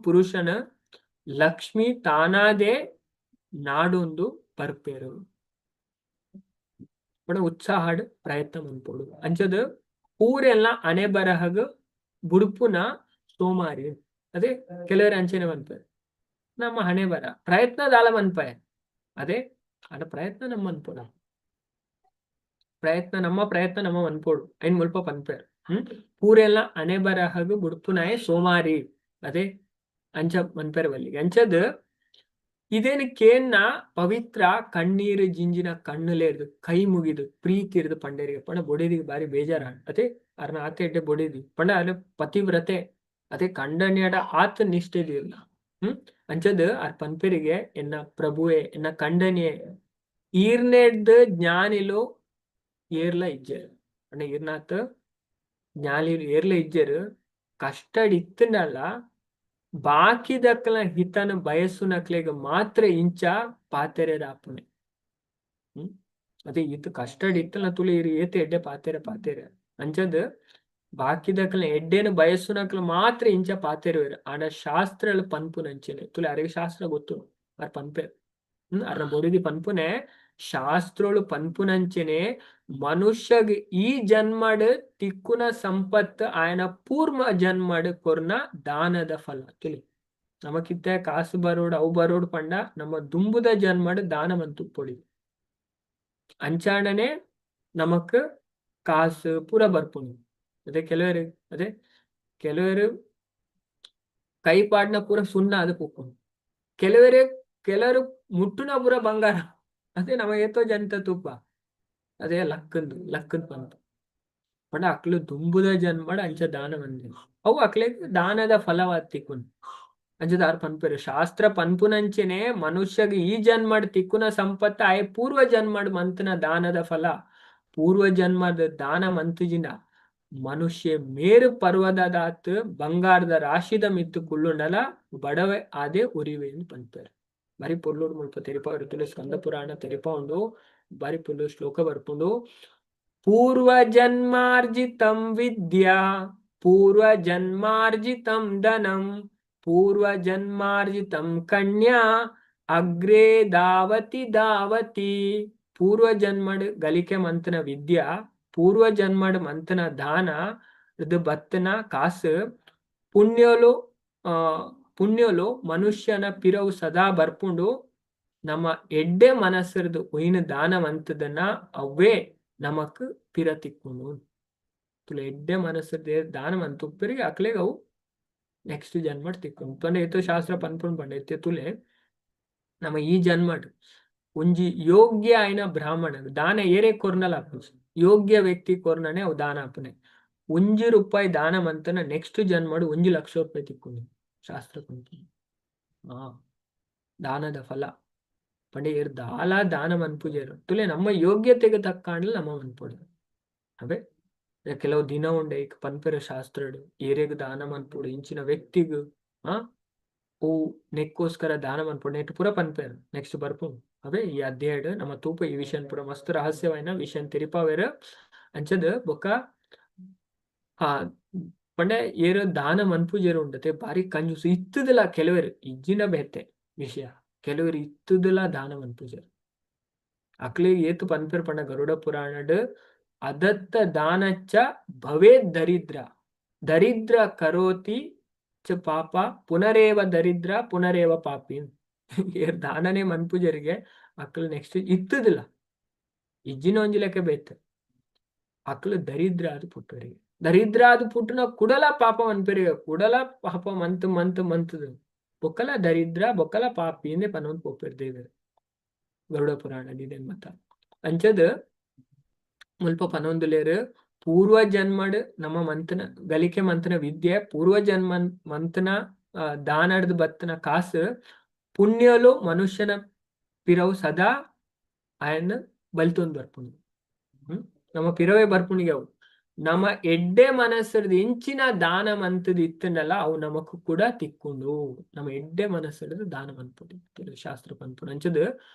ಪುರುಷನ ಲಕ್ಷ್ಮಿ ತಾನಾದೇ ನಾಡೊಂದು ಬರ್ಪೇರು. ಪಂಡ ಉತ್ಸಾಹಡ್ ಪ್ರಯತ್ನ ಮನ್ಪೊಡು. ಅಂಚದ್ ಪೂರೆಲ್ಲ ಅಣೆ ಬರಹಗ್ ಬುಡ್ಪುನ ಸೋಮಾರಿ. ಅದೇ ಕೆಲವರು ಅಂಚನೆ ಮನ್ಪೆರ್, ನಮ್ಮ ಹಣೆ ಬರ ಪ್ರಯತ್ನ ದಾಲ ಮನ್ಪಯ. ಅದೇ ಅಡ ಪ್ರಯತ್ನ ನಮ್ಮ ಮನ್ಪೊಡ, ಪ್ರಯತ್ನ ನಮ್ಮ ಪ್ರಯತ್ನ ನಮ್ಮ ಮನ್ಪೊಡು. ಐನ್ ಮುಲ್ಪ ಪನ್ಪೆರ್. ಪೂರೆಲ್ಲ ಅಣೆ ಬರಹಗ್ ಬುಡ್ಪುನಾಯೆ ಸೋಮಾರಿ. ಅದೇ ಅಂಚ ಮನ್ಪೆರ್ ಬಲ್ಲಿಗೆ. ಅಂಚದ್ ಇದೇನು ಕೇನ್ನ ಪವಿತ್ರ ಕಣ್ಣೀರು ಜಿಂಜಿನ ಕಣ್ಣುಲೇರ್ದು ಕೈ ಮುಗಿದು ಪ್ರೀತಿರ್ದು ಪಂಡೇರಿಗೆ. ಪಂಡ ಬೊಡೆದಿಗೆ ಬಾರಿ ಬೇಜಾರ. ಅದೇ ಅರ್ನ ಆತೆ ಎಡ್ಡೆ ಬೊಡೆದಿ ಪಂಡ ಅಲ್ಲ ಪತಿವ್ರತೆ. ಅದೇ ಕಂಡನ್ಯಡ ಆತ ನಿಷ್ಠೆದಿರ್ಲ. ಅಂಚದ್ ಆರ್ ಪನ್ಪೆರಿಗೆ, ಎನ್ನ ಪ್ರಭುವೆ, ಎನ್ನ ಕಂಡನಿಯೇ, ಈರ್ನೆಡ್ದ್ ಜ್ಞಾನಿಲು ಏರ್ಲ ಇಜ್ಜೆರ್. ಪಂಡ ಈರ್ನಾತ್ ಜ್ಞಾನಿಲು ಏರ್ಲ ಇಜ್ಜೆರ್. ಕಷ್ಟಡ್ ಇತ್ತಂಡಲ ಬಾಕಿದಕ್ಲ ಹಿತನ ಬಯಸುನಕ್ಲೆಗ್ ಮಾತ್ರ ಇಂಚ ಪಾತೆರೆರಾಪುನೆ. ಅದೇ ಈತ್ ಕಷ್ಟಡ್ ಇತ್ತಲ ತುಳಿ ಇರು ಏತ್ ಎಡ್ಡೆ ಪಾತೆರೆ ಪಾತೆರೆ. ಅಂಚದ್ ಬಾಕಿದಕ್ಲ ಎಡ್ಡೇನು ಬಯಸುನಕ್ಲು ಮಾತ್ರ ಇಂಚ ಪಾತೆರುವೆರ್. ಆಂಡ ಶಾಸ್ತ್ರಲು ಪನ್ಪುನಂಚನೆ ತುಳಿ ಅರೆಗ್ ಶಾಸ್ತ್ರ ಗೊತ್ತು, ಆರ್ ಪನ್ಪೆರ್. ಅರ್ನ ಬೊಡೆದಿ ಪನ್ಪುನೆ, ಶಾಸ್ತ್ರಳು ಪನ್ಪುನಂಚನೆ ಮನುಷ್ಯಗ್ ಈ ಜನ್ಮಡ್ ತಿಕ್ಕುನ ಸಂಪತ್ತು ಆಯನ ಪೂರ್ವ ಜನ್ಮಡ್ ಕೊರ್ನ ದಾನದ ಫಲ. ತುಳಿ ನಮಕಿತ್ತೆ ಕಾಸು ಬರೋಡು ಅವು ಬರೋಡು ಪಂಡ ನಮ್ಮ ದುಂಬುದ ಜನ್ಮಡ್ ದಾನ ಮಂತುಪ್ಪೊಡಿ. ಅಂಚಾಣನೆ ನಮಕ್ ಕಾಸು ಪೂರ ಬರ್ಪುಂಡು. ಅದೇ ಕೆಲವರು, ಅದೇ ಕೆಲವರು ಕೈ ಪಾಡ್ನ ಪೂರ ಸುಣ್ಣ ಅದು ಪೋಪುಂಡು. ಕೆಲವರು ಕೆಲವರು ಮುಟ್ಟುನ ಪೂರ ಬಂಗಾರ. ಅದೇ ನಮ್ಮ ಏತೋ ಜನತ ತೂಪ, ಅದೇ ಲಕ್ಕಂದು ಲಕ್ಕಂದು ಪಂತ. ಪಂಡ ಅಕ್ಲು ದುಂಬುದ ಜನ್ಮಡ್ ಅಂಚ ದಾನ ಬಂದಿಲ್ಲ, ಅವು ಅಕ್ಲೆಗ್ ದಾನದ ಫಲವಾದ್ ತಿಕ್ಕುನು. ಅಂಚದ ಆರ್ ಪನ್ಪೆರ್, ಶಾಸ್ತ್ರ ಪನ್ಪುನಂಚೆನೆ ಮನುಷ್ಯಗ್ ಈ ಜನ್ಮಡ್ ತಿಕ್ಕುನ ಸಂಪತ್ತ ಆಯೆ ಪೂರ್ವ ಜನ್ಮಡ್ ಮಂತನ ದಾನದ ಫಲ. ಪೂರ್ವ ಜನ್ಮದ ದಾನ ಮಂತುಜಿನ ಮನುಷ್ಯ ಮೇರು ಪರ್ವತದಾತ್ ಬಂಗಾರದ ರಾಶಿದ ಮಿತ್ತು ಕುಳ್ಳುಂಡಲ ಬಡವೆ ಆದೇ ಉರಿವೆ ಎಂದು ಪನ್ಪೆರ್. ಬಾರಿ ಪೊರ್ಲುಡು ಮುಲ್ಪ ತೆರಿಪಾವೆರ್. ತುಲೆ ಸ್ಕಂದ ಪುರಾಣ ತೆರಿಪಾವುಂಡು, ಬಾರಿ ಪೊರ್ಲು ಶ್ಲೋಕ ಬರ್ಪುಂಡು. ಪೂರ್ವ ಜನ್ಮಾರ್ಜಿತಂ ವಿದ್ಯಾ ಪೂರ್ವ ಜನ್ಮಾರ್ಜಿತಂ ಧನಂ ಪೂರ್ವ ಜನ್ಮಾರ್ಜಿತಂ ಕನ್ಯಾ ಅಗ್ರೇ ಧಾವತಿ ಧಾವತಿ. ಪೂರ್ವ ಜನ್ಮಡ್ ಗಲಿಕೆ ಮಂತನ ವಿದ್ಯಾ, ಪೂರ್ವ ಜನ್ಮಡ್ ಮಂತನ ದಾನ, ಇದು ಬತ್ತನ ಕಾಸು, ಪುಣ್ಯಲು ಪುಣ್ಯಲು ಮನುಷ್ಯನ ಪಿರವು ಸದಾ ಬರ್ಪುಂಡು. ನಮ್ಮ ಎಡ್ಡೆ ಮನಸ್ಸರ್ದು ಒಯ್ನ ದಾನ ಮಂತದನ್ನ ಅವೇ ನಮಕ್ ಪಿರ ತಿಕ್ಕುಂಡು. ತುಲೆ ಎಡ್ಡೆ ಮನಸ್ಸರ್ದು ದಾನ ಮಂತ ಉಪ್ಪರಿಗೆ ಅಕ್ಲೆಗ್ ಅವು ನೆಕ್ಸ್ಟ್ ಜನ್ಮಡ್ ತಿಕ್ಕುಂಡು. ಪಂಡ ಏತೋ ಶಾಸ್ತ್ರ ಪನ್ಪುಂಡು. ಪಂಡ ಇತ್ತೆ ತುಲೆ ನಮ್ಮ ಈ ಜನ್ಮಡ್ ಒಂಜಿ ಯೋಗ್ಯ ಆಯ್ನ ಬ್ರಾಹ್ಮಣ ದಾನ ಏರೇ ಕೊರ್ನಲ ಆಪುಜಿ, ಯೋಗ್ಯ ವ್ಯಕ್ತಿ ಕೊರ್ನನೆ ಅವು ದಾನ ಆಪುನೆ. ₹1 ದಾನ ಮಂತನ ನೆಕ್ಸ್ಟ್ ಜನ್ಮಡ್ ₹1 ಲಕ್ಷ ತಿಕ್ಕುಂಡು ಶಾಸ್ತ್ರ ಪನ್ಪುಂಡು. ದಾನದ ಫಲ ಪಂಡ ಏರ್ ದಾಲ ದಾನ ಮನ್ಪುಜೆರ್. ತುಲೆ ನಮ್ಮ ಯೋಗ್ಯತೆಗೆ ತಕ್ಕಾಂಡ್ಲ ನಮ್ಮ ಮನ್ಪೊಡು. ಅವೇ ಕೆಲವು ದಿನ ಉಂಡೆ ಇಕ್ ಪನ್ಪೆರೆ ಶಾಸ್ತ್ರಡ್, ಏರೆಗ್ ದಾನ ಮನ್ಪೊಡು, ಇಂಚಿನ ವ್ಯಕ್ತಿಗ್ ಓ ನೆಕ್ಕೋಸ್ಕರ ದಾನ ಮನ್ಪೊಡು, ನೆಟ್ ಪೂರ ಪನ್ಪೆರ್. ನೆಕ್ಸ್ಟ್ ಬರ್ಪುಂಡು ಅವೇ ಈ ಅಧ್ಯಾಯಡ್ ನಮ್ಮ ತೂಪ ಈ ವಿಷಯ ಪೂರ ಮಸ್ತ್ ರಹಸ್ಯವಾಯಿನ ವಿಷಯ ತೆರಿಪಾವೆರ್. ಅಂಚದ್ ಬೊಕ್ಕ ಪಂಡ ಏರ್ ದಾನ ಮನ್ಪುಜೆರ್ ಉಂಡತೆ ಬಾರಿ ಕಂಜೂಸು ಇತ್ತದಲ. ಕೆಲವರು ಇಜ್ಜಿನ ಬೇತೆ ವಿಷಯ, ಕೆಲವರು ಇತ್ತದಲ ದಾನ ಮನ್ಪುಜೆರ್. ಅಕ್ಲೆಗ್ ಏತ್ ಪನ್ಪೆರ್ ಪಂಡ ಗರುಡ ಪುರಾಣಡ್, ಅದತ್ತ ದಾನಚ್ಚ ಭವೇದ್ ದರಿದ್ರ ದರಿದ್ರ ಕರೋತಿ ಚ ಪಾಪ ಪುನರೇವ ದರಿದ್ರ ಪುನರೇವ ಪಾಪಿ. ಏರ್ ದಾನನೆ ಮನ್ಪುಜೆರಿಗೆ ಅಕ್ಲು ನೆಕ್ಸ್ಟ್ ಇತ್ತದಿಲ್ಲ, ಇಜ್ಜಿನ ಒಂಜಿ ಲೆಕ್ಕ ಬೇತೆ, ಅಕ್ಲು ದರಿದ್ರ ಅದು ಪುಟ್ಟರಿಗೆ. ದರಿದ್ರ ಅದು ಪುಟ್ಟುನ ಕುಡಲ ಪಾಪ ಮನ್ಪೆರಿಗೆ, ಕುಡಲ ಪಾಪ ಮಂತ್ ಮಂತ್ ಮಂತದು ಬೊಕ್ಕಲ ದರಿದ್ರ ಬೊಕ್ಕಲ ಪಾಪಿ ಇಂದೆ ಪನೊಂದು ಪೋಪೆರ್ ದೇವೆರ್ ಗರುಡ ಪುರಾಣ ದಿದೆನ್ ಮತ. ಅಂಚದ್ ಮುಲ್ಪ ಪನೊಂದುಲೇರ್, ಪೂರ್ವ ಜನ್ಮಡ್ ನಮ್ಮ ಮಂತನ ಗಲಿಕೆ ಮಂತನ ವಿದ್ಯೆ, ಪೂರ್ವ ಜನ್ಮ ಮಂತನ ದಾನಡ್ದು ಬತ್ತನ ಕಾಸು, ಪುಣ್ಯಲು ಮನುಷ್ಯನ ಪಿರವು ಸದಾ ಆಯನ್ ಬಲ್ತೊಂದು ಬರ್ಪುಂಡು. ನಮ್ಮ ಪಿರವೇ ಬರ್ಪುಣಿಗೆ ಅವು. ನಮ್ಮ ಎಡ್ಡೆ ಮನಸ್ಸರ್ದು ಇಂಚಿನ ದಾನ ಮಂತದ ಇತ್ತಂಡಲ್ಲ ಅವು ನಮಕ್ ಕೂಡ ತಿಕ್ಕುಂಡು. ನಮ್ಮ ಎಡ್ಡೆ ಮನಸ್ಸರ್ದು ದಾನ ಮನ್ಪುಂಡು ಶಾಸ್ತ್ರ ಪನ್ಪುಂಡು. ಅಂಚದ್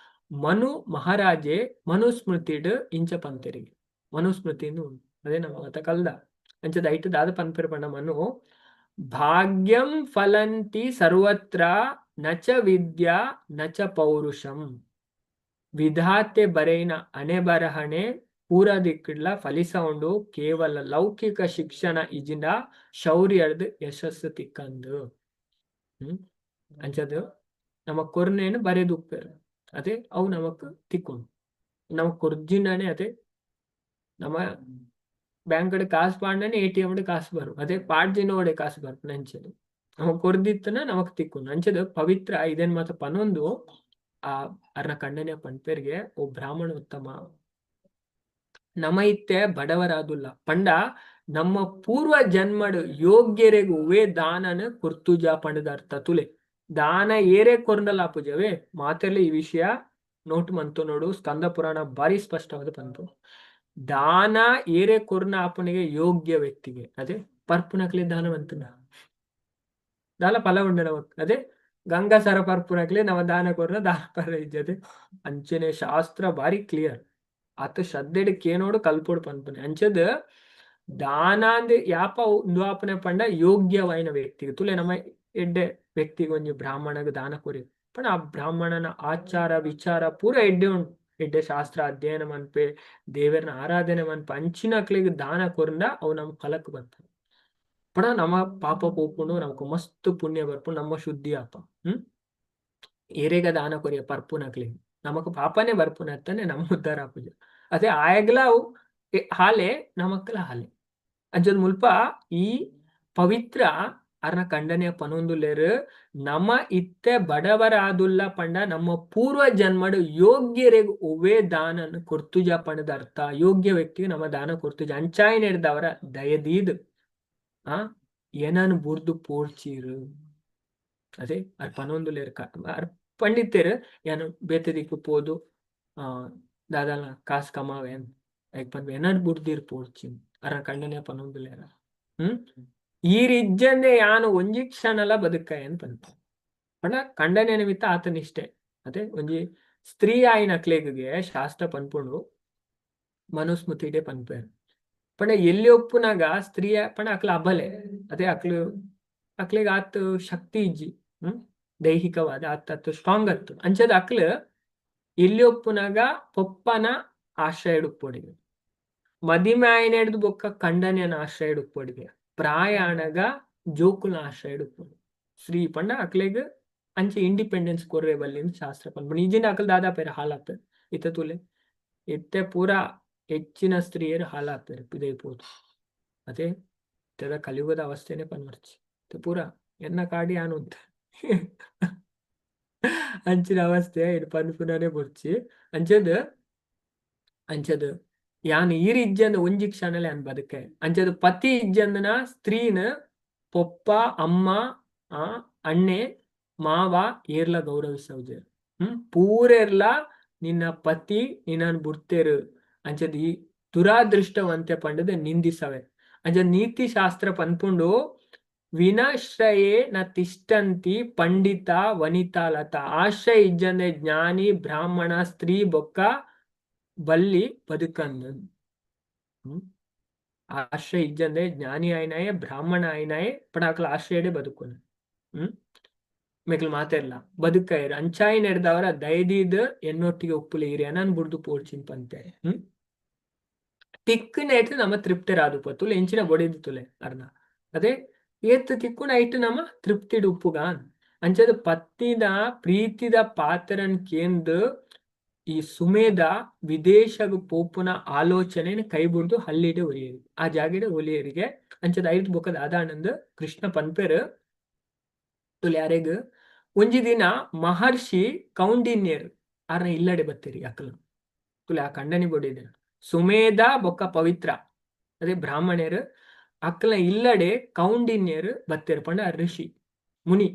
ಮನು ಮಹಾರಾಜೆ ಮನುಸ್ಮೃತಿಡ್ ಇಂಚ ಪಂತೆರಿಗೆ. ಮನುಸ್ಮೃತಿ ಉಂಡು, ಅದೇ ನಮ್ಮ ಮತ ಕಲ್ದ. ಅಂಚದ ಐಟ್ ದಾದ ಪನ್ಪೆರ್ ಪಂಡ ಮನು, ಭಾಗ್ಯಂ ಫಲಂತಿ ಸರ್ವತ್ರ ನಚ ವಿದ್ಯಾ ನಚ ಪೌರುಷಂ, ವಿಧಾತೆ ಬರೆಯಿನ ಅಣೆ ಬರಹಣೆ. ಪೂರ ದಿಕ್ಕಡ್ಲ ಫಲಿಸ ಉಂಡು. ಕೇವಲ ಲೌಕಿಕ ಶಿಕ್ಷಣ ಇಜಿಂಡ ಶೌರ್ಯರ್ದ್ ಯಶಸ್ಸು ತಿಕ್ಕಂದು. ಅಂಚದ ನಮ ಕೊರ್ನೇನು ಬರೆದುಪ್ಪೆರ್ ಅದೇ ಅವು ನಮಕ್ ತಿಕ್ಕುಂಡು. ನಮಕ್ ಕೊರ್ಜಿಂಡನೆ ಅದೇ ನಮ್ಮ ಬ್ಯಾಂಕ್ ಕಾಸು ಪಾಡ್ಡನೆ ಎಟಿಎಂ ಕಾಸು ಬರು, ಅದೇ ಪಾಡ್ಜಿನೋಡೆ ಕಾಸು ಬರ್ಪುನ ಅಂಚದ ನಮಕ್ ಕೊರ್ದಿತ್ತನ ನಮಕ್ ತಿಕ್ಕುಂಡು. ಅಂಚದ ಪವಿತ್ರ ಇದೇನ್ ಮಾತ ಪನೊಂದು ಆ ಅರ್ನ ಕಂಡನೆ ಪನ್ಪೆರ್ಗೆ, ಓ ಬ್ರಾಹ್ಮಣ ಉತ್ತಮ, ನಮ ಇತ್ತೆ ಬಡವರಾದುಲ್ಲ ಪಂಡ ನಮ್ಮ ಪೂರ್ವ ಜನ್ಮಡು ಯೋಗ್ಯರೆಗ್ ಒವ್ವೇ ದಾನನ ಕೊರ್ತುಜ ಪಂಡದ ಅರ್ಥ. ತುಲೆ ದಾನ ಏರೇ ಕೊರ್ಂಡಲ ಆಪುಜವೇ ಮಾತೆರ್ಲ ಈ ವಿಷಯ ನೋಟ್ ಮಂತು ನೋಡು. ಸ್ಕಂದ ಪುರಾಣ ಬಾರಿ ಸ್ಪಷ್ಟವಾದ ಪನ್ಪು, ದಾನ ಏರೇ ಕೊರ್ನ ಆಪುನಿಗೆ ಯೋಗ್ಯ ವ್ಯಕ್ತಿಗೆ. ಅದೇ ಪರ್ಪುನಕ್ಲೆ ದಾನ ಮಂತುನ ದಾಲ ಫಲ ಉಂಡು ನಮಕ್. ಅದೇ ಗಂಗಾಸರ ಪರ್ಪುನಕ್ಲೆ ನಮ ದಾನ ಕೊರ್ನ ದಾನ ಪರ ಇಜ್ಜದೆ. ಅಂಚನೆ ಶಾಸ್ತ್ರ ಬಾರಿ ಕ್ಲಿಯರ್, ಆತ ಶ್ರದ್ಧೆಡ್ ಕೇನೋಡು ಕಲ್ಪೋಡು ಪನ್ಪುನೆ. ಅಂಚದ ದಾನ ಅಂದ್ ಯಾಪ ಉಂದು ಆಪುನೆ ಪಂಡ ಯೋಗ್ಯವಾಯಿನ ವ್ಯಕ್ತಿಗೆ. ತುಲೆ ನಮ್ಮ ಎಡ್ಡೆ ವ್ಯಕ್ತಿಗೆ ಒಂಜಿ ಬ್ರಾಹ್ಮಣಗ್ ದಾನ ಕೊರಿ ಪಂಡ ಆ ಬ್ರಾಹ್ಮಣನ ಆಚಾರ ವಿಚಾರ ಪೂರ ಎಡ್ಡೆ ಉಂಟು, ಎಡ್ಡೆ ಶಾಸ್ತ್ರ ಅಧ್ಯಯನ ಮನ್ಪೆ, ದೇವರನ ಆರಾಧನೆ ಮನ್ಪೆ, ಅಂಚಿನಕ್ಲೆಗ್ ದಾನ ಕೊರ್ಂಡ ಅವು ನಮ್ಮ ಫಲಕ್ ಬರ್ಪುಂಡು. ಪಂಡ ನಮ್ಮ ಪಾಪ ಪೋಪುಂಡು, ನಮಕ್ ಮಸ್ತ್ ಪುಣ್ಯ ಬರ್ಪುಂಡು, ನಮ್ಮ ಶುದ್ಧಿ ಆಪ. ಏರೆಗ ದಾನ ಕೊರಿಯ ಪರ್ಪುನಕ್ಲೆಗ್ ನಮಕ್ ಪಾಪನೇ ಬರ್ಪುನ ಅತ್ತನೆ, ನಮ್ಮ ಉದ್ಧಾರ ಆಪುಜ. ಅದೇ ಆಯಗ್ಲ ಅವು ಹಾಲೆ ನಮಕ್ಲ ಹಾಲೆ. ಅಂಚದ ಮುಲ್ಪ ಈ ಪವಿತ್ರ ಅರ್ನ ಖಂಡನೆಯ ಪನೊಂದುಲ್ಲೆರ್, ನಮ ಇತ್ತೆ ಬಡವರಾದುಲ್ಲ ಪಂಡ ನಮ್ಮ ಪೂರ್ವ ಜನ್ಮಡು ಯೋಗ್ಯರೆಗ್ ಒವ್ವೇ ದಾನನ್ ಕೊರ್ತುಜ ಪಂಡದ ಅರ್ಥ. ಯೋಗ್ಯ ವ್ಯಕ್ತಿಗೆ ನಮ್ಮ ದಾನ ಕೊರ್ತುಜ ಅಂಚಾಯಿನೆಡ್ದವರ ದಯದೀದ್ ಆ ಏನನ್ ಬುರ್ದು ಪೋರ್ಚೀರು. ಅದೇ ಅರ್ ಪನೊಂದುಲ್ಲೆರ್ ಅರ್ ಪಂಡಿತೆರ್, ಯಾನ್ ಬೇತೆ ದಿಕ್ಕು ಪೋದು ಆ ದಾದಾಲ ಕಾಸ್ ಕಮಾವೇನ್ ಐಕ್ ಪನ್ಪೆ ಎನನ್ ಬುಡ್ದಿರ್ ಪೋಡ್ಚಿ ಅರ್ನ ಖಂಡನೆ ಪನೊಂದುಲ್ಲೆರ್. ಈರ್ ಇಜ್ಜಂದೆ ಯಾನ್ ಒಂಜಿ ಕ್ಷಣಲ ಬದುಕಯನ್ ಪನ್ಪೆ ಪಂಡ ಖಂಡನೆ ನಿಮಿತ್ತ ಆತ ನಿಷ್ಠೆ. ಅದೇ ಒಂಜಿ ಸ್ತ್ರೀ ಆಯಿನ ಅಕ್ಲೆಗ್ಗೆ ಶಾಸ್ತ್ರ ಪನ್ಪುಂಡು, ಮನುಸ್ಮೃತಿಡೆ ಪನ್ಪೆರ್ ಪಂಡ ಎಲ್ಲಿ ಒಪ್ಪುನಾಗ ಸ್ತ್ರೀಯ ಪಂಡ ಅಕ್ಲ ಅಬಲೆ, ಅದೇ ಅಕ್ಲು ಅಕ್ಲೆಗ್ ಆತ್ ಶಕ್ತಿ ಇಜ್ಜಿ, ದೈಹಿಕವಾದ ಆತ್ ಆತ್ ಸ್ಟ್ರಾಂಗ್ ಅತ್ತು. ಅಂಚದ ಅಕ್ಲು ಎಲ್ಲಿ ಒಪ್ಪುನಾಗ ಪೊಪ್ಪನ ಆಶ್ರಯ ಉಪ್ಪೊಡಿಗೆ, ಮದಿಮೆ ಆಯಿನೆಡ್ದು ಬೊಕ್ಕ ಕಂಡನೆಯನ ಆಶ್ರಯ ಉಪ್ಪೊಡಿಗೆ, ಪ್ರಾಯ ಆನಗ ಜೋಕುಲ್ನ ಆಶ್ರಯ ಉಪ್ಪೊಡು. ಸ್ತ್ರೀ ಪಂಡ ಅಕ್ಲೆಗ್ ಅಂಚೆ ಇಂಡಿಪೆಂಡೆನ್ಸ್ ಕೊರ್ರೆ ಬಲ್ಲಿ ಅಂದ್ ಶಾಸ್ತ್ರ ಪನ್ಪುಂಡು. ಇಜ್ಜಿಂಡ ಅಕಲ್ ದಾದಾಪೆರ್ ಹಾಲಾಪೆರ್. ಇತ್ತೆ ತೂಲೆ ಇತ್ತೆ ಪೂರಾ ಹೆಚ್ಚಿನ ಸ್ತ್ರೀಯರು ಹಾಲಾಪೆರ್ ಪಿದಯಿ ಪೋದು. ಅದೇ ಇತ್ತೆದ ಕಲಿಯುಗದ ಅವಸ್ಥೆನೆ ಪನ್ವರ್ಚಿ, ಇತ್ತೆ ಪೂರಾ ಎನ್ನ ಕಾಡಿ ಯಾನ್ ಉಂತೆ ಅಂಚಿನ ಅವಸ್ಥೆ ಇನ್ ಪನ್ಪುನನೆ ಬೊಡ್ಚಿ. ಅಂಚದ ಅಂಚದ ಯಾನ್ ಈರ್ ಇಜ್ಜಂದ ಒಂಜಿ ಕ್ಷಣಲೆ ಯಾನ್ ಬದುಕೆ. ಅಂಚದ ಪತಿ ಇಜ್ಜಂದನ ಸ್ತ್ರೀನ ಪೊಪ್ಪ ಅಮ್ಮ ಆ ಅಣ್ಣೆ ಮಾವ ಏರ್ಲ ಗೌರವಿಸವುಜೆರ್. ಪೂರೆರ್ಲ ನಿನ್ನ ಪತಿ ನಿನ್ನನ್ ಬುಡ್ತೆರ್ ಅಂಚದ ಈ ದುರಾದೃಷ್ಟವಂತೆ ಪಂಡದ್ ನಿಂದಿಸವೆ. ಅಂಚ ನೀತಿ ಶಾಸ್ತ್ರ ಪನ್ಪುಂಡು, ವಿನಾಶ್ರಯೇ ನ ತಿಷ್ಟಂತಿ ಪಂಡಿತ ವನಿತಾ ಲತಾ. ಆಶ್ರಯ ಇಜ್ಜಂದೆ ಜ್ಞಾನಿ ಬ್ರಾಹ್ಮಣ ಸ್ತ್ರೀ ಬೊಕ್ಕ ಬಲ್ಲಿ ಬದುಕಂದು. ಆಶ್ರಯ ಇಜ್ಜಂದೆ ಜ್ಞಾನಿ ಆಯ್ನಾಯೆ ಬ್ರಾಹ್ಮಣ ಆಯ್ನಾಯೆ ಪಡ ಅಕ್ಲ ಆಶ್ರಯಡೆ ಬದುಕುನು. ಮೆಕ್ಲ್ ಮಾತೆರ್ಲ ಬದುಕೈರ್ ಅಂಚಾಯಿ ನೆಡ್ದವರ ದಯದೀದ್ ಎನ್ನೊಟ್ಟಿಗೆ ಉಪ್ಪುಲೆ ಇರಿ ಅನನ್ ಬುಡ್ದು ಪೋಡ್ಚಿನ್ ಪಂತೆ. ತಿಕ್ಕುನೇಟ್ ನಮ ತೃಪ್ತರಾದುಪ್ಪ ತುಲೆ ಎಂಚಿನ ಬೊಡೆದಿ ತುಲೆ ಅರ್ನ ಅದೇ ಏತ್ ತಿಕ್ಕುನ ಐಟ್ ನಮ ತೃಪ್ತಿಡ್ ಉಪ್ಪುಗಾನ್. ಅಂಚದ ಪತ್ನಿದ ಪ್ರೀತಿದ ಪಾತ್ರನ್ ಕೇಂದ್ ಈ ಸುಮೇಧ ವಿದೇಶಗ್ ಪೋಪುನ ಆಲೋಚನೆ ಕೈ ಬುಡ್ದು ಹಲ್ಲಿಡೆ ಒಲಿಯರಿ, ಆ ಜಾಗೆಡೆ ಒಲಿಯರಿಗೆ. ಅಂಚದ ಐದು ಬೊಕ್ಕದ ಆದಾನಂದ್ ಕೃಷ್ಣ ಪನ್ಪೆರ್ ತುಲೆ ಯಾರೆಗ್ ಒಂಜಿ ದಿನ ಮಹರ್ಷಿ ಕೌಂಡಿನ್ಯರ್ ಆರ್ನ ಇಲ್ಲಡೆ ಬತ್ತೀರಿ ಅಕಲು ತುಲೆ ಆ ಕಂಡನಿ ಬೊಡಿದ ಸುಮೇಧ ಬೊಕ್ಕ ಪವಿತ್ರ ಅದೇ ಬ್ರಾಹ್ಮಣರು ಅಕ್ಲ ಇಲ್ಲಡೆ ಕೌಂಡಿನ್ಯರ್ ಬತ್ತೇರ್ ಪಂಡ ಋಷಿ ಮುನಿ.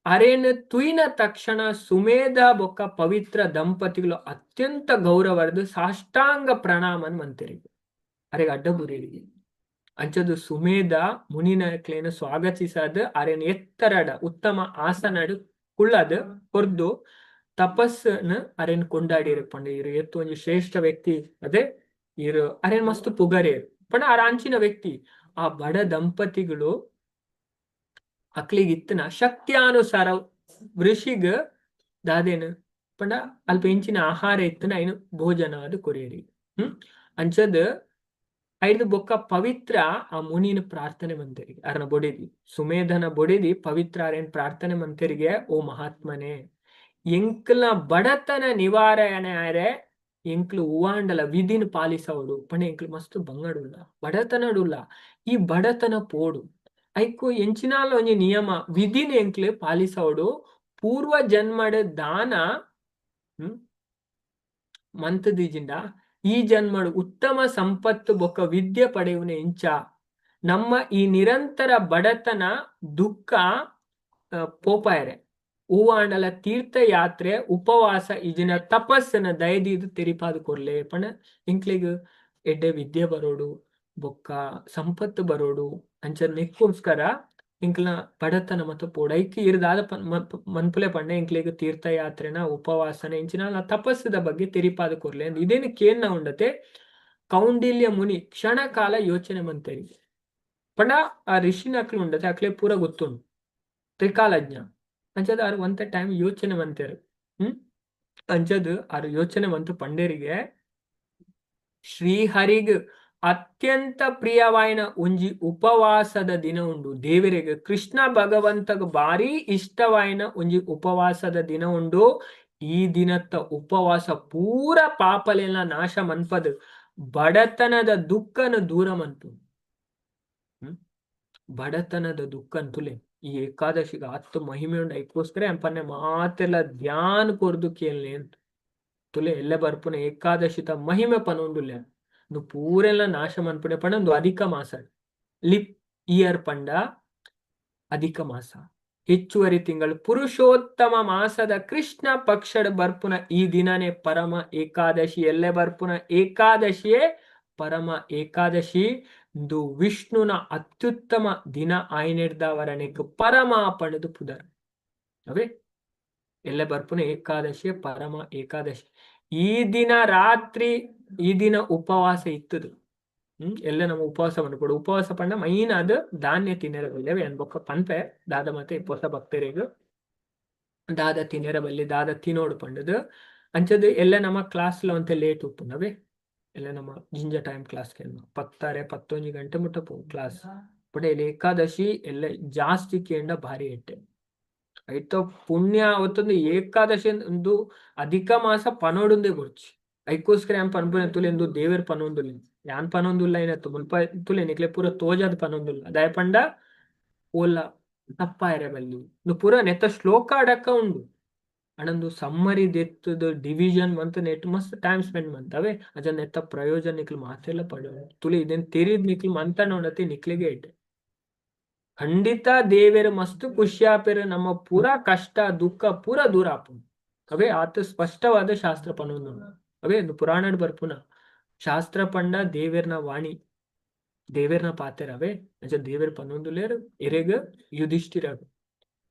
ಅರೇನು ತುಯ್ನ ತಕ್ಷಣ ಸುಮೇಧ ಬೊಕ್ಕ ಪವಿತ್ರ ದಂಪತಿಗಳು ಅತ್ಯಂತ ಗೌರವರ್ದು ಸಾಷ್ಟಾಂಗ ಪ್ರಣಾಮನ್ ಮಂತಿರಿ ಅರೆಗೆ ಅಡ್ಡಬುರಿರಿಗೆ. ಅಂಚದು ಸುಮೇಧ ಮುನಿನಕ್ಲೇನು ಸ್ವಾಗತಿಸದ್ ಅರೇನು ಎತ್ತರಡ ಉತ್ತಮ ಆಸನಡು ಕುಳ್ಳದು ಕೊರ್ದು ತಪಸ್ಸನ್ನು ಅರೇನ್ ಕೊಂಡಾಡಿರು ಪಂಡ ಇರು ಎತ್ತು ಒಂಜಿ ಶ್ರೇಷ್ಠ ವ್ಯಕ್ತಿ ಅದೇ ಇರು ಅರೇನ್ ಮಸ್ತ್ ಪುಗರೇರು ಪಂಡ ಆರ್ ಅಂಚಿನ ವ್ಯಕ್ತಿ. ಆ ಬಡ ದಂಪತಿಗಳು ಅಕ್ಲಿಗ್ ಇತ್ತನ ಶಕ್ತಿಯಾನುಸಾರ ಋಷಿಗ್ ದಾದೇನು ಪಂಡ ಅಲ್ಪ ಎಂಚಿನ ಆಹಾರ ಇತ್ತನ ಐನು ಭೋಜನ ಅದು ಕೊರಿಯರಿ. ಹ್ಮ್ ಅಂಚದ್ ಐದು ಬೊಕ್ಕ ಪವಿತ್ರ ಆ ಮುನಿನ ಪ್ರಾರ್ಥನೆ ಮಂತೆರಿಗೆ, ಅರನ ಬೊಡೆದಿ ಸುಮೇಧನ ಬೊಡೆದಿ ಪವಿತ್ರ ಅರೇನ್ ಪ್ರಾರ್ಥನೆ ಮಂತೆರಿಗೆ, ಓ ಮಹಾತ್ಮನೇ, ಎಂಕ್ಲ ಬಡತನ ನಿವಾರಣೆ ಆರೆ ಎಂಕ್ಲು ಹೂವಾಂಡಲ ವಿಧಿನ ಪಾಲಿಸವಡು ಪಂಡ ಎಂಕ್ಲು ಮಸ್ತ್ ಬಂಗಡುಲ್ಲ, ಬಡತನಡುಲ್ಲ, ಈ ಬಡತನ ಪೋಡು, ಐಕು ಎಂಚಿನಾಲ ಒಂಜಿ ನಿಯಮ ವಿಧಿನ ಎಂಕ್ಲು ಪಾಲಿಸವಡು, ಪೂರ್ವ ಜನ್ಮಡ್ ದಾನ ಮಂತದಿಜಿಂಡ ಈ ಜನ್ಮಡು ಉತ್ತಮ ಸಂಪತ್ತು ಬೊಕ್ಕ ವಿದ್ಯೆ ಪಡೆಯುವನ ಇಂಚ, ನಮ್ಮ ಈ ನಿರಂತರ ಬಡತನ ದುಃಖ ಪೋಪಾಯರೆ ಹೂವಾಂಡಲ ತೀರ್ಥಯಾತ್ರೆ ಉಪವಾಸ ಇಜಿನ ತಪಸ್ಸನ ದಯದೀದು ತೆರಿಪಾದು ಕೊರ್ಲೆ ಪಂಡ ಎಂಕ್ಲೆಗ್ ಎಡ್ಡೆ ವಿದ್ಯೆ ಬರೋಡು ಬೊಕ್ಕ ಸಂಪತ್ತು ಬರೋಡು ಅಂಚ ನೆಕ್ಕೋಸ್ಕರ ಎಂಕ್ಲ ಬಡತನ ಮತ್ತು ಪೋಡು ಐಕ್ ಇರ್ ದಾದ ಮನ್ಪುಲೆ ಪಂಡ ಎಂಕ್ಲೆಗ್ ತೀರ್ಥಯಾತ್ರೆನ ಉಪವಾಸನ ಇಂಚಿನ ತಪಸ್ಸದ ಬಗ್ಗೆ ತೆರಿಪಾದ ಕೊರ್ಲೆ. ಇದೇನು ಕೇನ್ನ ಉಂಡತೆ ಕೌಂಡಿಲ್ಯ ಮುನಿ ಕ್ಷಣಕಾಲ ಯೋಚನೆ ಮಂತೇರಿ ಪಂಡ ಆ ಋಷಿನಕ್ಲು ಉಂಡತೆ ಅಕ್ಲೆ ಪೂರ ಗೊತ್ತುಂಡು ತ್ರಿಕಾಲಜ್ಞ ಅಂಚದ ಆರು ಒಂತ ಟೈಮ್ ಯೋಚನೆ ಮಂತೇರು. ಅಂಚದ್ ಆರು ಯೋಚನೆ ಮಂತು ಪಂಡೇರಿಗೆ ಶ್ರೀಹರಿಗ್ ಅತ್ಯಂತ ಪ್ರಿಯವಾಯಿನ ಒಂಜಿ ಉಪವಾಸದ ದಿನ ಉಂಡು, ದೇವರಿಗೆ ಕೃಷ್ಣ ಭಗವಂತಗ ಭಾರಿ ಇಷ್ಟವಾಯಿನ ಒಂಜಿ ಉಪವಾಸದ ದಿನ ಉಂಡು, ಈ ದಿನತ್ತ ಉಪವಾಸ ಪೂರ ಪಾಪಲೆಲ್ಲ ನಾಶ ಮನ್ಪದು ಬಡತನದ ದುಃಖನ ದೂರ ಮನ್ಪು. ಬಡತನದ ದುಃಖ ಅಂತುಲೆ ಈ ಏಕಾದಶಿಗೆ ಆತ್ ಮಹಿಮೆ ಉಂಡು, ಐಕ್ಕೋಸ್ಕರ ಎಂಪನ್ನೆ ಮಾತೆಲ್ಲ ಧ್ಯಾನ ಕೊರ್ದು ಕೇಳ್ನೆ ಅಂತ ತುಲೆ ಎಲ್ಲ ಬರ್ಪುನ ಏಕಾದಶಿತ ಮಹಿಮೆ ಪನೊಂದುಲ್ಲೆ ಒಂದು ಪೂರೆಲ್ಲ ನಾಶ ಮನ್ಪುನೆ ಪಂಡ ಒಂದು ಅಧಿಕ ಮಾಸ, ಲಿಪ್ ಇಯರ್ ಪಂಡ ಅಧಿಕ ಮಾಸ, ಹೆಚ್ಚುವರಿ ತಿಂಗಳು ಪುರುಷೋತ್ತಮ ಮಾಸದ ಕೃಷ್ಣ ಪಕ್ಷದ ಬರ್ಪುನ ಈ ದಿನನೇ ಪರಮ ಏಕಾದಶಿ, ಎಲ್ಲೆ ಬರ್ಪುನ ಏಕಾದಶಿಯೇ ಪರಮ ಏಕಾದಶಿ, ಇಂದು ವಿಷ್ಣುನ ಅತ್ಯುತ್ತಮ ದಿನ ಆಯ್ನೆಡ್ದವರನೆಕ್ ಪರಮ ಪಣದು ಪುದರ್. ಅವೇ ಎಲ್ಲೆ ಬರ್ಪುನ ಏಕಾದಶಿಯೇ ಪರಮ ಏಕಾದಶಿ. ಈ ದಿನ ರಾತ್ರಿ ಈ ದಿನ ಉಪವಾಸ ಇತ್ತದು. ಎಲ್ಲ ನಮ್ಮ ಉಪವಾಸ ಪಂಡ ಉಪವಾಸ ಪಂಡ ಮೈನ್ ಅದು ಧಾನ್ಯ ತಿನ್ನೆರ ಬಲ್ಲೆ ಅನ್ಬೊಕ್ಕ ಪನ್ಪೆ ದಾದ ಮತ್ತೆ ಹೊಸ ಭಕ್ತರಿಗ್ ದಾದ ತಿನ್ನೆರ ಬಲ್ಲಿ ದಾದ ತಿನ್ನೋಡು ಪಂಡದು ಅಂಚದು ಎಲ್ಲ ನಮ್ಮ ಕ್ಲಾಸ್ ಒಂತೆ ಲೇಟ್ ಉಪ್ಪುನವೇ ಎಲ್ಲ ನಮ್ಮ ಜಿಂಜ ಟೈಮ್ ಕ್ಲಾಸ್ ಪತ್ತಾರೆ ಪತ್ತೊಂಜಿ ಗಂಟೆ ಮುಟ್ಟ ಪೋ ಕ್ಲಾಸ್. ಬಟ್ ಇಲ್ಲಿ ಏಕಾದಶಿ ಎಲ್ಲ ಜಾಸ್ತಿ ಕೇಂಡ ಭಾರಿ ಎಟ್ಟೆ ಐತ ಪುಣ್ಯ ಅವತ್ತೊಂದು ಏಕಾದಶಿ ಒಂದು ಅಧಿಕ ಮಾಸ ಪನೋಡುಂದೇ ಬೊರ್ಚಿ ಐಕೋಸ್ಕರ ಯಾನ್ ಪನ್ಪುನೆ ತುಲೆ ಎಂದು ದೇವೆರ್ ಪನೊಂದುಲ್ಲ ಯಾನ್ ಪನೊಂದುಲ್ಲ ಏನಾಯ್ತು ಮುಲ್ಪ ತುಲೆ ನಿಕ್ಲೆ ಪೂರ ತೋಜಾದ್ ಪನೊಂದುಲ್ಲ ದಾಯ ಪಂಡ ಓಲ ತಪ್ಪಾಯರೆ ಬಲ್ಲಿ ಪೂರ ನೆತ್ತ ಶ್ಲೋಕ ಅಡಕ ಉಂಡು ಅಣಂದು ಸಮ್ಮರಿ ದೆತ್ತದ ಡಿವಿಷನ್ ಮಂತ್ ನೆಟ್ ಮಸ್ತ್ ಟೈಮ್ ಸ್ಪೆಂಡ್ ಮಂತವೆ ಅಜ ನೆತ್ತ ಪ್ರಯೋಜನ ನಿಕ್ಲು ಮಾತೆಲ್ಲ ಪಡೋ ತುಲೆ ಇದನ್ ತೆರಿದ್ ನಿಕ್ಲು ಮಂತನ ಉಂಡತಿ ನಿಕ್ಲಿಗೆ ಇಟ್ಟೆ ಖಂಡಿತ ದೇವೆರ್ ಮಸ್ತ್ ಖುಷಿ ಆಪೆರ್ ನಮ್ಮ ಪೂರಾ ಕಷ್ಟ ದುಃಖ ಪೂರ ದೂರ ಆಪುಂಡು. ಅವೇ ಆತ ಸ್ಪಷ್ಟವಾದ ಶಾಸ್ತ್ರ ಪನೊಂದು ಅವೇ ಒಂದು ಪುರಾಣಡ್ ಬರ್ಪುನ ಶಾಸ್ತ್ರ ಪಂಡ ದೇವೆರ್ನ ವಾಣಿ ದೇವೆರ್ನ ಪಾತೆರ ಅವೇ ಅಂಚ ದೇವೆರ್ ಪನೊಂದುಲ್ಲೆರ್ ಎರೆಗ್ ಯುಧಿಷ್ಠಿರಗ್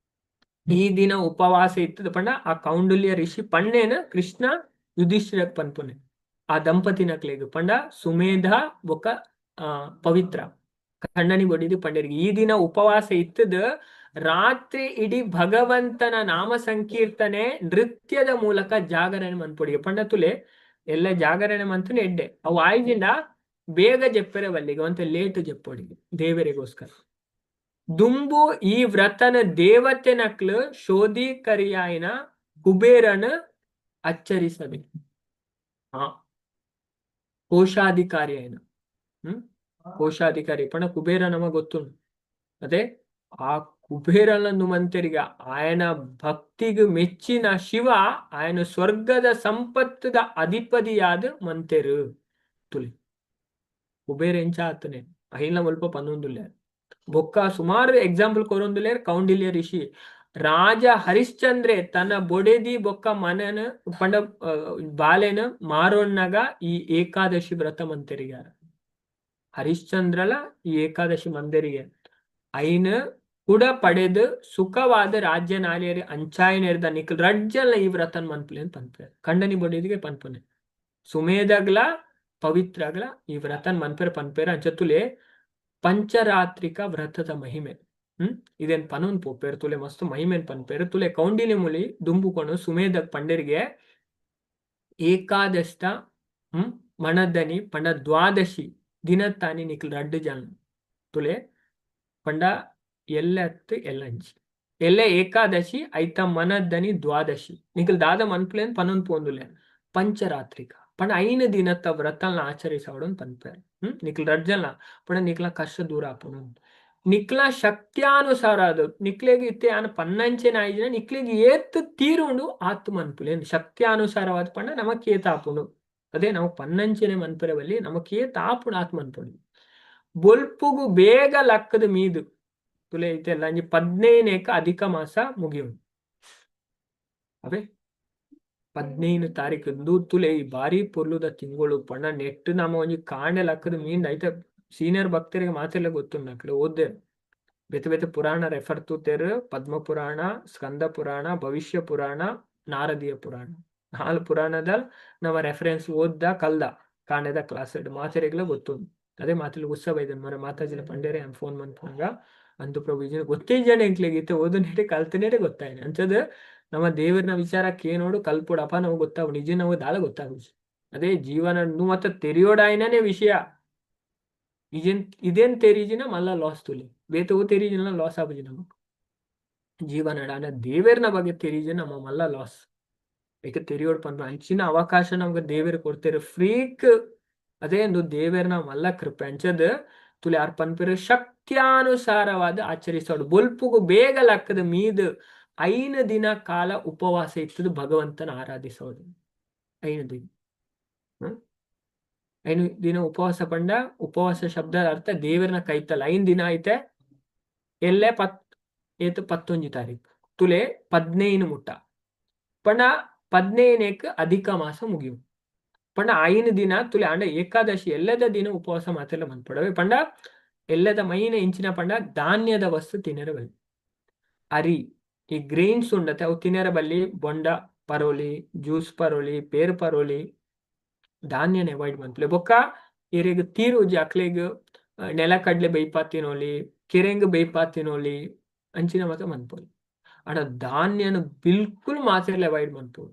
ಈ ದಿನ ಉಪವಾಸ ಇತ್ತದ ಪಂಡ ಆ ಕೌಂಡಲ್ಯ ಋಷಿ ಪಣ್ಣೇನ ಕೃಷ್ಣ ಯುಧಿಷ್ಠಿರಗ್ ಪನ್ಪುನೆ ಆ ದಂಪತಿನಕ್ಲೆಗ್ ಪಂಡ ಸುಮೇಧ ಬೊಕ್ಕ ಪವಿತ್ರ ಕಣ್ಣನಿ ಬಡಿದು ಪಂಡರಿಗೆ ಈ ದಿನ ಉಪವಾಸ ಇತ್ತದ ರಾತ್ರಿ ಇಡೀ ಭಗವಂತನ ನಾಮ ಸಂಕೀರ್ತನೆ ನೃತ್ಯದ ಮೂಲಕ ಜಾಗರಣೆ ಮನ್ಪೊಡಿಗೆ ಪಂಡ ತುಲೆ ಎಲ್ಲ ಜಾಗರಣೆ ಮಂತುನೆ ಎಡ್ಡೆ ಅವು ಆಯ್ದಿಂದ ಬೇಗ ಜೆಪ್ಪೆರೆ ಬಲ್ಲಿಗೆ ಒಂತೆ ಲೇಟ್ ಜೆಪ್ಪೊಡಿಗೆ ದೇವರಿಗೋಸ್ಕರ ದುಂಬು ಈ ವ್ರತನ ದೇವತೆ ನಕ್ಲು ಶೋಧೀಕರಿಯಾಯಿನ ಕುಬೇರನ ಅಚ್ಚರಿಸಬೇಕು. ಕೋಶಾಧಿಕಾರಿ అయిన ಕೋಶಾಧಿಕಾರಿ ಪಂಡ ಕುಬೇರ ನಮ ಗೊತ್ತುಂಡು ಅದೇ ಆ ಕುಬೇರನನ್ನು ಮಂತೆರಿಗೆ ಆಯನ ಭಕ್ತಿಗ್ ಮೆಚ್ಚಿನ ಶಿವ ಆಯನ ಸ್ವರ್ಗದ ಸಂಪತ್ತದ ಅಧಿಪತಿಯಾದ ಮಂತೆರು ತುಲಿ ಕುಬೇರ ಎಂಚ ಆತನೆ ಅಹಿಲ ಮುಲ್ಪ ಪನ್ನೊಂದುಲ್ಲೆ ಬೊಕ್ಕ ಸುಮಾರು ಎಕ್ಸಾಂಪಲ್ ಕೊರೊಂದುಲ್ಲೆರ್ ಕೌಂಡಿಲ್ಯ ಋಷಿ ರಾಜ ಹರಿಶ್ಚಂದ್ರೆ ತನ್ನ ಬೊಡೆದಿ ಬೊಕ್ಕ ಮನನ ಪಂಡ ಬಾಲೆನ ಮಾರೋಣ್ಣಗ ಈ ಏಕಾದಶಿ ವ್ರತ ಮಂತೆರಿಗಾರ ಹರಿಶ್ಚಂದ್ರಲ ಈ ಏಕಾದಶಿ ಮಂದಿರಿಗೆ ಐನ ಕೂಡ ಪಡೆದು ಸುಖವಾದ ರಾಜ್ಯ ನಾಲಿಯರಿ ಅಂಚಾಯನೆರ್ದ ನಿಕ್ಲ್ ರಡ್ಜಲ್ಲ ಈ ವ್ರತನ್ ಮನ್ಪುಲೆ ಅಂತ ಪನ್ಪೆ ಖಂಡನಿ ಬೊಡೆದಿಗೆ ಪನ್ಪುನೆ ಸುಮೇದಗ್ಲ ಪವಿತ್ರಗ್ಲ ಈ ವ್ರತನ್ ಮನ್ಪೆರ್ ಪನ್ಪೆರ್ ಅಂಚತುಲೆ ಪಂಚರಾತ್ರಿಕ ವ್ರತದ ಮಹಿಮೆ. ಇದೇನ್ ಪನೊನ್ ಪೋಪೆರ್ ತುಲೆ ಮಸ್ತ್ ಮಹಿಮೆನ್ ಪನ್ಪೆರ್ ತುಲೆ ಕೌಂಡಿನ್ಯ ಮುಲಿ ದುಂಬುಕೊಂಡು ಸುಮೇದ ಪಂಡೆರಿಗೆ ಏಕಾದಶಿತ ಮಣದನಿ ಪಂಡ ದ್ವಾದಶಿ ದಿನತ್ತಾನಿ ನಿಕ್ಲ್ ರಡ್ಡ್ ಜನ ತುಲೆ ಪಂಡ ಎಲ್ಲತ್ತು ಎಲ್ಲಂಜಿ ಎಲ್ಲೆ ಏಕಾದಶಿ ಐತ ಮನದನಿ ದ್ವಾದಶಿ ನಿಕ್ಲ್ ದಾದ ಮನ್ಪುಲೇನ್ ಪನೊಂದು ಪೋಂದುಲೆ ಪಂಚರಾತ್ರಿಕ ಪಂಡ ಐನು ದಿನತ್ತ ವ್ರತಲ್ನ ಆಚರಿಸವಡನ್ ಪನ್ಪೆರ್. ನಿಕ್ಲ್ ರಡ್ಡ್ ಜನ ಪಂಡ ನಿಕ್ಲ ಕಷ್ಟ ದೂರ ಆಪುಂಡು. ನಿಕ್ಲ ಶಕ್ತ್ಯಾನುಸಾರ ಅದು ನಿಕ್ಲೆಗ್ ಇತ್ತೆ ಯಾನ್ ಪನ್ನಂಚೆನೆ ಆಯಿಜಿಡ ನಿಕ್ಲೆಗ್ ಏತ್ ತೀರುಂಡು ಆತ್ ಮನ್ಪುಲೆ. ಶಕ್ತ್ಯಾನುಸಾರವಾದ್ ಪಂಡ ನಮಕ್ ಏತ್ ಆಪುಂಡು, ಅದೇ ನಮಕ್ ಪನ್ನಂಚೆನೆ ಮನ್ಪೆರೆ ಬಲ್ಲಿ, ನಮಕ್ ಏತ್ ಆಪುಂಡು ಆತ್ ಮನ್ಪೊಡು. ಬೊಲ್ಪುಗು ಬೇಗ ಲಕ್ಕದ ಮೀದು ತುಲೆ ಇತ್ತೆಲ್ಲ ಒಂಜಿ 15ಕ್ ಅಧಿಕ ಮಾಸ ಮುಗಿಯುಂಡು. ಅವೇ 15 ತಾರೀಕು ತುಲೆ ಈ ಬಾರಿ ಪೊರ್ಲುದ ತಿಂಗಳು ಪಂಡ ನೆಟ್ ನಮ ಒಂಜಿ ಕಾಂಡೆ ಲಕ್ಕದ ಮೀನ್ ಐತೆ. ಸೀನಿಯರ್ ಭಕ್ತರಿಗೆ ಮಾತೆಲ್ಲ ಗೊತ್ತುಂಡು, ಅಕ್ಲೆ ಓದ್ದೇರು ಬೇತೆ ಬೇತೆ ಪುರಾಣ ರೆಫರ್ ತೂತೆರ್. ಪದ್ಮ ಪುರಾಣ, ಸ್ಕಂದ ಪುರಾಣ, ಭವಿಷ್ಯ ಪುರಾಣ, ನಾರದೀಯ ಪುರಾಣ, ನಾಲ್ ಪುರಾಣದ ನಮ್ಮ ರೆಫರೆನ್ಸ್ ಓದ್ದ ಕಲ್ದ ಕಾಂಡೆದ ಕ್ಲಾಸ್ ಮಾತೆರೆಗ್ಲ ಗೊತ್ತುಂಡು. ಅದೇ ಮಾತೆಲ್ಲ ಉತ್ಸವ ಇದೆ ಮೊನ್ನೆ ಮಾತಾಜಿನ ಪಂಡೇರೆ ಫೋನ್ ಮನ್ಪುನಗ ಅಂತು ಪ್ರಭು ಗೊತ್ತೇ ಜನ ಎಂಕ್ಲೆಗ್ ಇತ್ತೆ ಓದು ಕಲ್ತನೇಟೆ ಗೊತ್ತಾಯ್ತು ಅಂಚದ ನಮ್ಮ ದೇವರನ ವಿಚಾರ ಕೇನೋಡು ಕಲ್ಪೋಡಪ್ಪ ನಮಗೆ ಗೊತ್ತಾಗ ನಿಜ ನಮಗೆ ದಾಲ ಗೊತ್ತಾಗುದು. ಅದೇ ಜೀವನ ಮತ್ತೆ ತೆರಿಯೋಡಾಯ್ನೇ ವಿಷಯ ಇಜೇನ್ ಇದೇನ್ ತೆರಿಜಿನ ಮಲ್ಲ ಲಾಸ್ ತುಲಿ ಬೇತೆ ಓ ತೆರಿಜಿನ ಲಾಸ್ ಆಪುಜಿ ನಮಕ್ ಜೀವನ ಆಂಡ ದೇವೇರ್ನ ಬಗ್ಗೆ ತೆರಿಜಿ ನಮ್ಮ ಮಲ್ಲ ಲಾಸ್. ಏಕೆ ತೆರಿಯೋಡ್ ಪನ್ಪ ಅಂಚಿನ ಅವಕಾಶ ನಮ್ಗೆ ದೇವೇರ್ ಕೊಡ್ತೇವೆ ಫ್ರೀಕ್. ಅದೇ ಒಂದು ದೇವೇರ್ನ ಮಲ್ಲ ಕೃಪೆ ಅಂಚದ ತುಲಿ ಯಾರ್ ಪನ್ಪೆರ್ ಶಕ್ತ್ಯಾನುಸಾರವಾದ ಆಚರಿಸೋಡು. ಬೊಲ್ಪುಗು ಬೇಗ ಲಕ್ಕದ ಮೀದ್ 5 ದಿನ ಕಾಲ ಉಪವಾಸ ಇತ್ತದು ಭಗವಂತನ ಆರಾಧಿಸೋದು. 5 ದಿನ 5 ದಿನ ಉಪವಾಸ ಪಂಡ ಉಪವಾಸ ಶಬ್ದ ಅರ್ಥ ದೇವರನ ಕೈತಲ್ಲ. 5 ದಿನ ಐತೆ ಎಲ್ಲೆ ಏತು 11 ತಾರೀಕು ತುಲೆ 15 ಮುಟ್ಟ ಪಂಡ 15ಕ್ ಅಧಿಕ ಮಾಸ ಮುಗಿಯು ಪಂಡ 5 ದಿನ ತುಲೆ ಅಂಡ ಏಕಾದಶಿ ಎಲ್ಲದ ದಿನ ಉಪವಾಸ ಮಾತೆಲ್ಲ ಮನ್ಪಡವೆ. ಪಂಡ ಎಲ್ಲದ ಮೈನ ಇಂಚಿನ ಪಂಡ ಧಾನ್ಯದ ವಸ್ತು ತಿನ್ನರ ಬಲ್ಲಿ ಅರಿ ಈ ಗ್ರೈನ್ಸ್ ಉಂಡತೆ ಅವು ತಿನ್ನರ ಬಲ್ಲಿ ಬೊಂಡ ಪರೋಲಿ, ಜ್ಯೂಸ್ ಪರೋಲಿ, ಪೇರ್ ಪರೋಲಿ, ಧಾನ್ಯನ ಅವಾಯ್ಡ್ ಮನ್ಪುಲೆ. ಬೊಕ್ಕ ಇರೆಗ್ ತೀರುಜಿ ಅಕ್ಲೆಗ್ ನೆಲಕಡ್ಲೆ ಬೇಯ್ಪಾ ತಿನೋಲಿ, ಕೆರೆಂಗ್ ಬೇಯ್ಪಾ ತಿನೋಲಿ, ಅಂಚಿನ ಮಾತ ಮನ್ಪೊಲಿ. ಆಂಡ ಧಾನ್ಯನ ಬಿಲ್ಕುಲ್ ಮಾತೆರ್ಲ ಅವಾಯ್ಡ್ ಮನ್ಪೊಡು.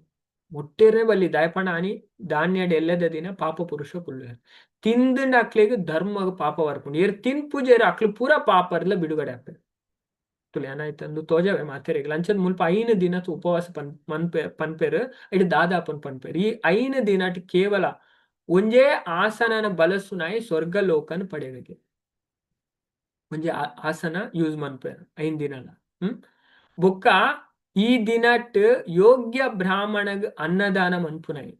ಮುಟ್ಟೆರ್ನೆ ಬಲ್ಲಿ ದಾಯಪಂಡ ಆನಿ ಧಾನ್ಯಡ್ ಎಲ್ಲದ ದಿನ ಪಾಪ ಪುರುಷ ಕುಲ್ಲುವೆರ್. ತಿಂದುಂಡ ಅಕ್ಲೆಗ್ ಧರ್ಮಗ್ ಪಾಪ ಬರ್ಪುಂಡು. ಏರ್ ತಿನ್ಪುಜೆರ್ ಅಕ್ಲು ಪೂರ ಪಾಪರ್ಲ ಬಿಡುಗಡೆ ಆಪೆರ್. ತುಲೆ ಏನಾಯ್ತಂದು ತೋಜವೆ ಮಾತೆರೆಗ್ ಅಂಚದ ಮುಲ್ಪ 5 ದಿನ ಉಪವಾಸ ಪನ್ಪೆರ್ ಇಡ್ ದಾದಾಪನ್ ಪನ್ಪೆರ್. ಈ 5 ದಿನಟ್ ಕೇವಲ ಒಂಜೇ ಆಸನನ ಬಲಸುನಾಯಿ ಸ್ವರ್ಗ ಲೋಕನ್ ಪಡೆವೆಗೆ. ಒಂಜೆ ಆಸನ ಯೂಸ್ ಮನ್ಪೆರ್ 5 ದಿನಲ. ಬೊಕ್ಕ ಈ ದಿನಟ್ ಯೋಗ್ಯ ಬ್ರಾಹ್ಮಣಗ್ ಅನ್ನದಾನ ಮನ್ಪುನಾಯಿ.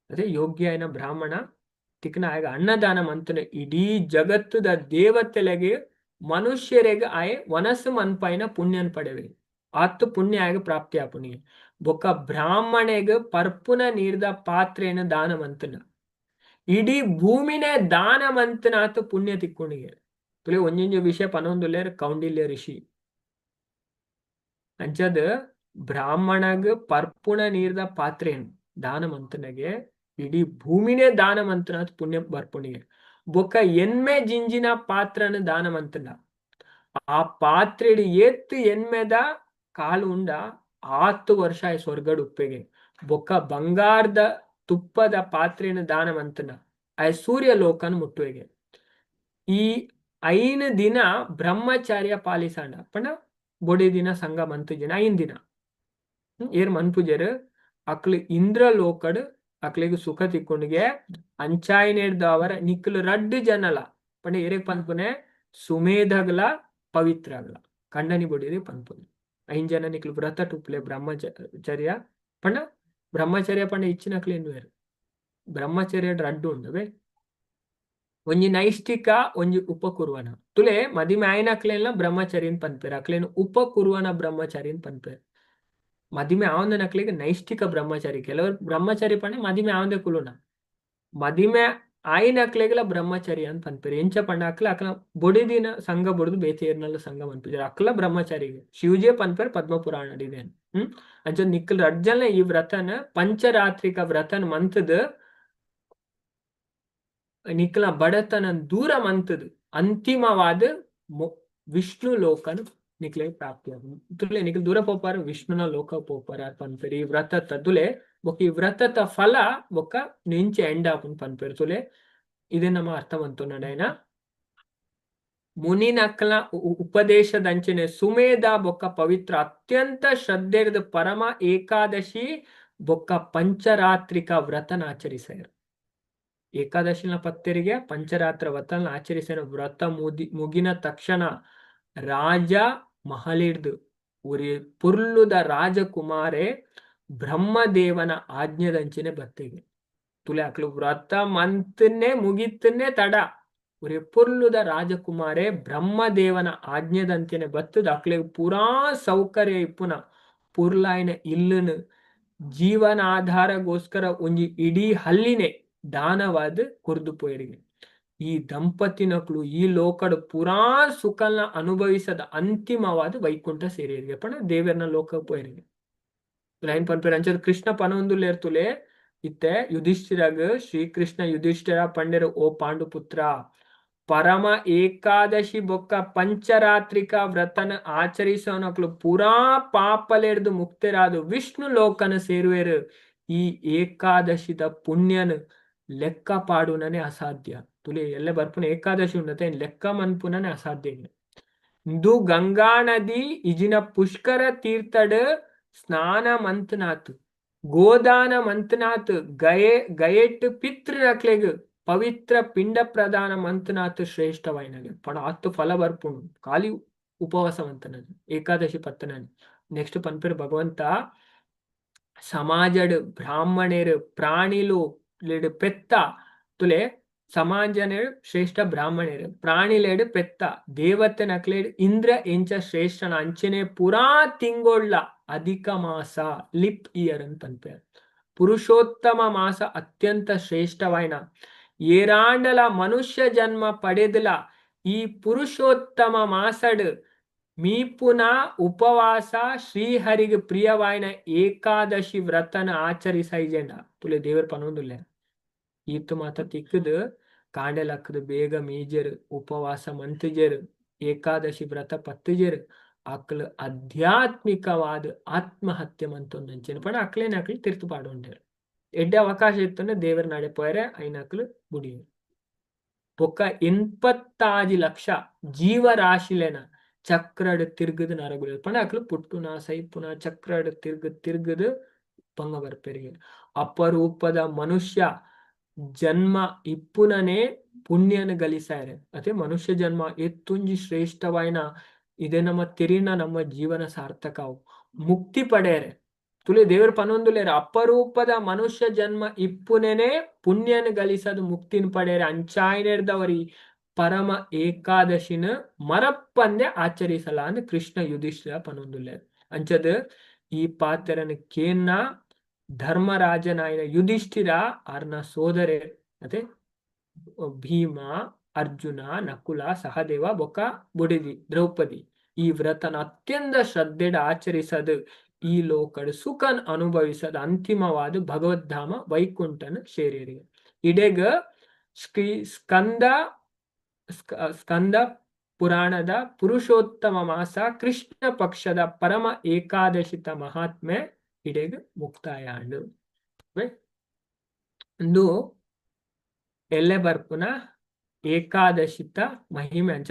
ಅದೇ ಯೋಗ್ಯ అయిన ಬ್ರಾಹ್ಮಣ ತಿಕ್ನ ಆಗ ಅನ್ನದಾನ ಮಂತನ ಇಡೀ ಜಗತ್ತುದ ದೇವತೆಲೆಗೆ ಮನುಷ್ಯರೆಗ್ ಆಯೆ ವನಸು ಮನ್ಪಾಯಿನ ಪುಣ್ಯನ್ ಪಡೆವೆ. ಆತ್ ಪುಣ್ಯ ಆಗ ಪ್ರಾಪ್ತಿ ಆಪುನಿ. ಬೊಕ್ಕ ಬ್ರಾಹ್ಮಣೆಗ್ ಪರ್ಪುನ ನೀರ್ದ ಪಾತ್ರೆಯನ್ನು ದಾನ ಮಂತನ ಇಡೀ ಭೂಮಿನೇ ದಾನ ಮಂತನಾತ ಪುಣ್ಯ ತಿಕ್ಕೊಂಡಿಗೆ. ತುಲೆ ಒಂಜೊಂಜಿ ವಿಷಯ ಪನೊಂದುಲ್ಲೇರ್ ಕೌಂಡಿಲ್ಯ ಋಷಿ. ಅಂಚದ ಬ್ರಾಹ್ಮಣಗ್ ಪರ್ಪುಣ ನೀರ್ದ ಪಾತ್ರೆಯನ್ನು ದಾನ ಮಂತನಗೆ ಇಡೀ ಭೂಮಿನೇ ದಾನ ಮಂತನಾತ್ ಪುಣ್ಯ ಬರ್ಪುಣಿಗೆ. ಬೊಕ್ಕ ಎನ್ಮೆ ಜಿಂಜಿನ ಪಾತ್ರನ ದಾನ ಮಂತನ ಆ ಪಾತ್ರೆಡ್ ಏತ್ ಎನ್ಮೆದ ಕಾಲು ಉಂಡ ಆತ್ತು ವರ್ಷ ಸ್ವರ್ಗಡ್ ಉಪ್ಪೆಗೆ. ಬೊಕ್ಕ ಬಂಗಾರದ ತುಪ್ಪದ ಪಾತ್ರೆನ ದಾನ ಮಂತನ ಆ ಸೂರ್ಯ ಲೋಕನ್ ಮುಟ್ಟುವೆಗೆ. ಈ 5 ದಿನ ಬ್ರಹ್ಮಚಾರ್ಯ ಪಾಲಿಸಾಂಡ ಪಂಡ ಬೊಡಿ ದಿನ ಸಂಘ ಮಂತುಜನ 5 ದಿನ ಏರ್ ಮನ್ಪುಜೆರ್ ಅಕ್ಲು ಇಂದ್ರ ಲೋಕಡ್ ಅಕ್ಲೆಗ್ ಸುಖ ತಿಕ್ಕೊಂಡಿಗೆ. ಅಂಚಾಯಿನೆಡ್ದ್ ಅವರ ನಿಕ್ಲು ರಡ್ಡು ಜನಲ ಪಂಡ ಏರೆಗ್ ಪನ್ಪುನೆ ಸುಮೇಧಗ್ಲ ಪವಿತ್ರಗ್ಲ ಕಂಡನಿ ಬೊಡಿದಿ ಪನ್ಪುನೆ. 5 ಜನ ನಿಕ್ಲು ವ್ರತ ಟುಪ್ಲೆ ಬ್ರಹ್ಮಚರ್ಯ ಪಂಡ ಬ್ರಹ್ಮಚರ್ಯ ಪಂಡ ಇಚ್ಚಿನಕ್ಲು ಎನ್ನುವೆರ್. ಬ್ರಹ್ಮಚರ್ಯ ರಡ್ಡು ಉಂಡವೆ ಒಂಜಿ ನೈಷ್ಠಿಕ ಒಂಜಿ ಉಪಕುರ್ವನ. ತುಲೆ ಮದಿಮೆ ಆಯ್ನಕ್ಲೆಲ್ಲ ಬ್ರಹ್ಮಚರ್ಯನ್ ಪನ್ಪೆರ್, ಅಕ್ಲೇನ್ ಉಪಕುರ್ವನ ಬ್ರಹ್ಮಚಾರಿನ್ ಪನ್ಪೆರ್. ಮದಿಮೆ ಆವಂದನಕ್ಲೆಗ್ ನೈಷ್ಠಿಕ ಬ್ರಹ್ಮಚಾರಿ. ಕೆಲವರು ಬ್ರಹ್ಮಚಾರಿ ಪಂಡ ಮದಿಮೆ ಆವಂದೆ ಕುಲುನ. ಮದಿಮೆ ಆಯಿನಕ್ಲೆಗ್ಲ ಬ್ರಹ್ಮಚಾರಿ ಅಂತ ಪನ್ಪೆರ್. ಎಂಚ ಪಂಡ ಅಕ್ಲ ಅಕ್ಲ ಬೊಡಿದಿನ ಸಂಘ ಬೊಡ್ದು ಬೇತೆ ಏರ್ನಲ್ಲ ಸಂಘ ಮನ್ಪುಜೆರ್ ಅಕ್ಲ ಬ್ರಹ್ಮಚಾರಿಗೆ ಶಿವಜೇ ಪನ್ಪೆರ್ ಪದ್ಮ ಪುರಾಣ ಇದೇನ್. ಅಂಚ ನಿಕ್ಲ್ ರಡ್ಜನ ಈ ವ್ರತನ ಪಂಚರಾತ್ರಿಕ ವ್ರತನ ಮಂತದ್ ನಿಕ್ಲ ಬಡತನ ದೂರ ಮಂತದ್ ಅಂತಿಮವಾದ ವಿಷ್ಣು ಲೋಕನ್ ನಿಕ್ಲೆ ಪ್ರಾಪ್ತಿ ಆಪುಂಡು. ತುಲೆ ನಿಕ್ಲ್ ದೂರ ಪೋಪಾರ ವಿಷ್ಣುನ ಲೋಕ ಪೋಪಾರ ಪನ್ಪೆರ್. ಈ ವ್ರತ ತುಲೆ ಬೊಕ್ಕ ಈ ವ್ರತದ ಫಲ ಬೊಕ್ಕ ನಿಂಚೆ ಎಂಡ್ ಆಪುಂಡು ಪನ್ಪೆರ್. ತುಲೆ, ಇದೇ ನಮ್ಮ ಅರ್ಥ ಮಂತೊನಡಾಯ್ನ. ಮುನಿನಕ್ಲ ಉಪದೇಶದಂಚನೆ ಸುಮೇಧ ಬೊಕ್ಕ ಪವಿತ್ರ ಅತ್ಯಂತ ಶ್ರದ್ಧೆರ್ದ್ ಪರಮ ಏಕಾದಶಿ ಬೊಕ್ಕ ಪಂಚರಾತ್ರಿಕ ವ್ರತನ ಆಚರಿಸ್ಯಾರ. ಏಕಾದಶಿನ ಪತ್ತೆರಿಗೆ ಪಂಚರಾತ್ರ ವ್ರತನ ಆಚರಿಸ್ಯಾರ. ವ್ರತ ಮುಗಿನ ತಕ್ಷಣ ರಾಜ ಮಹಲಿಡ್ದು ಉರಿ ಪುರ್ಲುದ ರಾಜಕುಮಾರೆ ಬ್ರಹ್ಮದೇವನ ಆಜ್ಞೆದಂಚನೆ ಬತ್ತೆಗೆ. ತುಲೆ, ಅಕ್ಲು ವ್ರತ ಮಂತನ್ನೇ ಮುಗಿತನ್ನೇ ತಡ ಉರಿ ಪುರ್ಲುದ ರಾಜಕುಮಾರೆ ಬ್ರಹ್ಮದೇವನ ಆಜ್ಞೆದಂತೆನೆ ಬತ್ತದ ಅಕ್ಲೆಗ್ ಪೂರಾ ಸೌಕರ್ಯ ಇಪ್ಪುನ ಪುರ್ಲಾಯಿನ ಇಲ್ಲನು ಜೀವನಾಧಾರಗೋಸ್ಕರ ಒಂಜಿ ಇಡೀ ಹಲ್ಲಿನೇ ದಾನವಾದ ಕುರ್ದು ಪೋಯರಿಗೆ. ಈ ದಂಪತಿನಕ್ಲು ಈ ಲೋಕಡ್ ಪೂರಾ ಸುಖನ ಅನುಭವಿಸದ ಅಂತಿಮವಾದ ವೈಕುಂಠ ಸೇರಿಯರಿಗೆ ಪಂಡ ದೇವರನ ಲೋಕ ಪೋಯರಿಗೆ. ಲೈನ್ ಪನ್ಪೆರ್. ಅಂಚದ ಕೃಷ್ಣ ಪನೊಂದುಲ್ಲೆರ್ತುಲೆ ಇತ್ತೆ ಯುಧಿಷ್ಠಿರಗ್. ಶ್ರೀಕೃಷ್ಣ ಯುಧಿಷ್ಠಿರ ಪಂಡೆರು, "ಓ ಪಾಂಡುಪುತ್ರ, ಪರಮ ಏಕಾದಶಿ ಬೊಕ್ಕ ಪಂಚರಾತ್ರಿಕ ವ್ರತನ ಆಚರಿಸೋನಕ್ಲು ಪೂರಾ ಪಾಪಲೆರ್ದು ಮುಕ್ತರಾದ ವಿಷ್ಣು ಲೋಕನ ಸೇರುವೆರು. ಈ ಏಕಾದಶಿದ ಪುಣ್ಯನ ಲೆಕ್ಕ ಪಾಡುನನೆ ಅಸಾಧ್ಯ." ತುಲಿ, ಎಲ್ಲ ಬರ್ಪುನ ಏಕಾದಶಿ ಉಂಡತೆ ಲೆಕ್ಕ ಮನ್ಪುನನೆ ಅಸಾಧ್ಯ. ಇಂದು ಗಂಗಾ ನದಿ ಇಜಿನ ಪುಷ್ಕರ ತೀರ್ಥಡ್ ಸ್ನಾನ ಮಂತ್ನಾಥ್, ಗೋದಾನ ಮಂತ್ನಾಥ್, ಗಯೆ ಗಯೆಟ್ ಪಿತೃನಕ್ಲೆಗ್ ಪವಿತ್ರ ಪಿಂಡ ಪ್ರದಾನ ಮಂತ್ನಾಥ್ ಶ್ರೇಷ್ಠವಾಯಿನಗೆ ಪಣ ಆತ್ ಫಲ ಬರ್ಪುಂಡು ಖಾಲಿ ಉಪವಾಸ ಮಂತನದು, ಏಕಾದಶಿ ಪತ್ತನನಿ. ನೆಕ್ಸ್ಟ್ ಪನ್ಪೆರ್ ಭಗವಂತ, ಸಮಾಜಡ್ ಬ್ರಾಹ್ಮಣರು ಪ್ರಾಣಿಲು ಪೆತ್ತ. ತುಲೆ, ಸಮಾಜನೇಡ್ ಶ್ರೇಷ್ಠ ಬ್ರಾಹ್ಮಣರು, ಪ್ರಾಣಿಲೇಡ್ ಪೆತ್ತ, ದೇವತೆನಕ್ಲೇಡ್ ಇಂದ್ರ ಎಂಚ ಶ್ರೇಷ್ಠನ ಅಂಚನೆ ಪುರಾ ತಿಂಗೊಳ್ಳ ಅಧಿಕ ಮಾಸ, ಲಿಪ್ ಇಯರ್ ಅಂತ ಪನ್ಪೆರ್, ಪುರುಷೋತ್ತಮ ಮಾಸ ಅತ್ಯಂತ ಶ್ರೇಷ್ಠವಾಯಿನ. ಏರಾಂಡಲ ಮನುಷ್ಯ ಜನ್ಮ ಪಡೆದಲ ಈ ಪುರುಷೋತ್ತಮ ಮಾಸಡ್ ಮೀಪುನ ಉಪವಾಸ ಶ್ರೀಹರಿಗೆ ಪ್ರಿಯವಾಯಿನ ಏಕಾದಶಿ ವ್ರತನ ಆಚರಿಸೈಜೆಂಡ. ತುಲೆ, ದೇವರ ಪನೊಂದುಲ್ಲೆ, ಈತ್ ಮಾತ ತಿಕ್ಕದು ಕಾಂಡೆಲಕ್ಕದು ಬೇಗ ಮೀಜೆರ್, ಉಪವಾಸ ಮಂತುಜೆರ್, ಏಕಾದಶಿ ವ್ರತ ಪತ್ತುಜೆರ್, ಅಕ್ಲು ಆಧ್ಯಾತ್ಮಿಕವಾದ ಆತ್ಮಹತ್ಯೆ ಮಂತೊಂದಂಚೆನೆ ಪಂಡ ಅಕ್ಲೇನ ಅಕ್ಲು ತಿರ್ತು ಪಾಡೊಂಡೆರ್. ಎಡ್ಡೆ ಅವಕಾಶ ಇತ್ತಂದ್ರೆ ದೇವರ ನಡೆ ಪೋಯರೆ ಐನಕ್ಲು ಬುಡಿಯೆರ್. ಬೊಕ್ಕ 86 ಲಕ್ಷ ಜೀವರಾಶಿಲೆನ ಚಕ್ರಡ್ ತಿರ್ಗದ್ ನರಗುಲು ಪಂಡ ಅಕ್ಲು ಪುಟ್ಟುನ ಸೈಪುನ ಚಕ್ರಡ್ ತಿರ್ಗದ್ ತಿರ್ಗದ್ ಬಂಗ ಬರ್ಪೆರಿಗೆ. ಅಪರೂಪದ ಮನುಷ್ಯ ಜನ್ಮ ಇಪ್ಪುನನೇ ಪುಣ್ಯನ ಗಳಿಸಾರೆ. ಅದೇ ಮನುಷ್ಯ ಜನ್ಮ ಎತ್ತುಂಜಿ ಶ್ರೇಷ್ಠವಾಯಿನ ಇದೇ. ನಮ್ಮ ತೆರಿನ ನಮ್ಮ ಜೀವನ ಸಾರ್ಥಕ ಅವು, ಮುಕ್ತಿ ಪಡೆಯರೆ. ತುಲೆ, ದೇವರ ಪನೊಂದುಲೇರ, ಅಪರೂಪದ ಮನುಷ್ಯ ಜನ್ಮ ಇಪ್ಪುನೇನೆ ಪುಣ್ಯನ ಗಳಿಸದು ಮುಕ್ತಿನ ಪಡೆಯರೆ. ಅಂಚಾಯಿನೆರ್ದವರಿ ಪರಮ ಏಕಾದಶಿನ ಮರಪ್ಪಂದೆ ಆಚರಿಸಲ ಅಂದ್ ಕೃಷ್ಣ ಯುಧಿಷ್ಠಿರ ಪನೊಂದುಲ್ಲೇರ್. ಅಂಚದ ಈ ಪಾತ್ರನ ಕೇನ್ನ ಧರ್ಮರಾಜನಾಯಿನ ಯುಧಿಷ್ಠಿರ ಆರ್ನ ಸೋದರೆ ಅದೇ ಭೀಮ, ಅರ್ಜುನ, ನಕುಲ, ಸಹದೇವ ಬೊಕ್ಕ ಬುಡಿದಿ ದ್ರೌಪದಿ ಈ ವ್ರತನ ಅತ್ಯಂತ ಶ್ರದ್ಧೆಡ್ ಆಚರಿಸದು ಈ ಲೋಕಡ್ ಸುಖನ್ ಅನುಭವಿಸದ ಅಂತಿಮವಾದ ಭಗವದ್ಧಾಮ ವೈಕುಂಠನ ಸೇರಿಯರಿಗೆ. ಇಡೆಗ ಶ್ರೀ ಸ್ಕಂದ ಸ್ಕಂದ ಪುರಾಣದ ಪುರುಷೋತ್ತಮ ಮಾಸ ಕೃಷ್ಣ ಪಕ್ಷದ ಪರಮ ಏಕಾದಶಿತ ಮಹಾತ್ಮೆ ಇಡೆಗ್ ಮುಕ್ತಾಯ ಆಂಡ್. ಇಂದು ಎಲ್ಲೆ ಬರ್ಪುನ ಏಕಾದಶಿತ ಮಹಿಮೆ ಅಂಚ.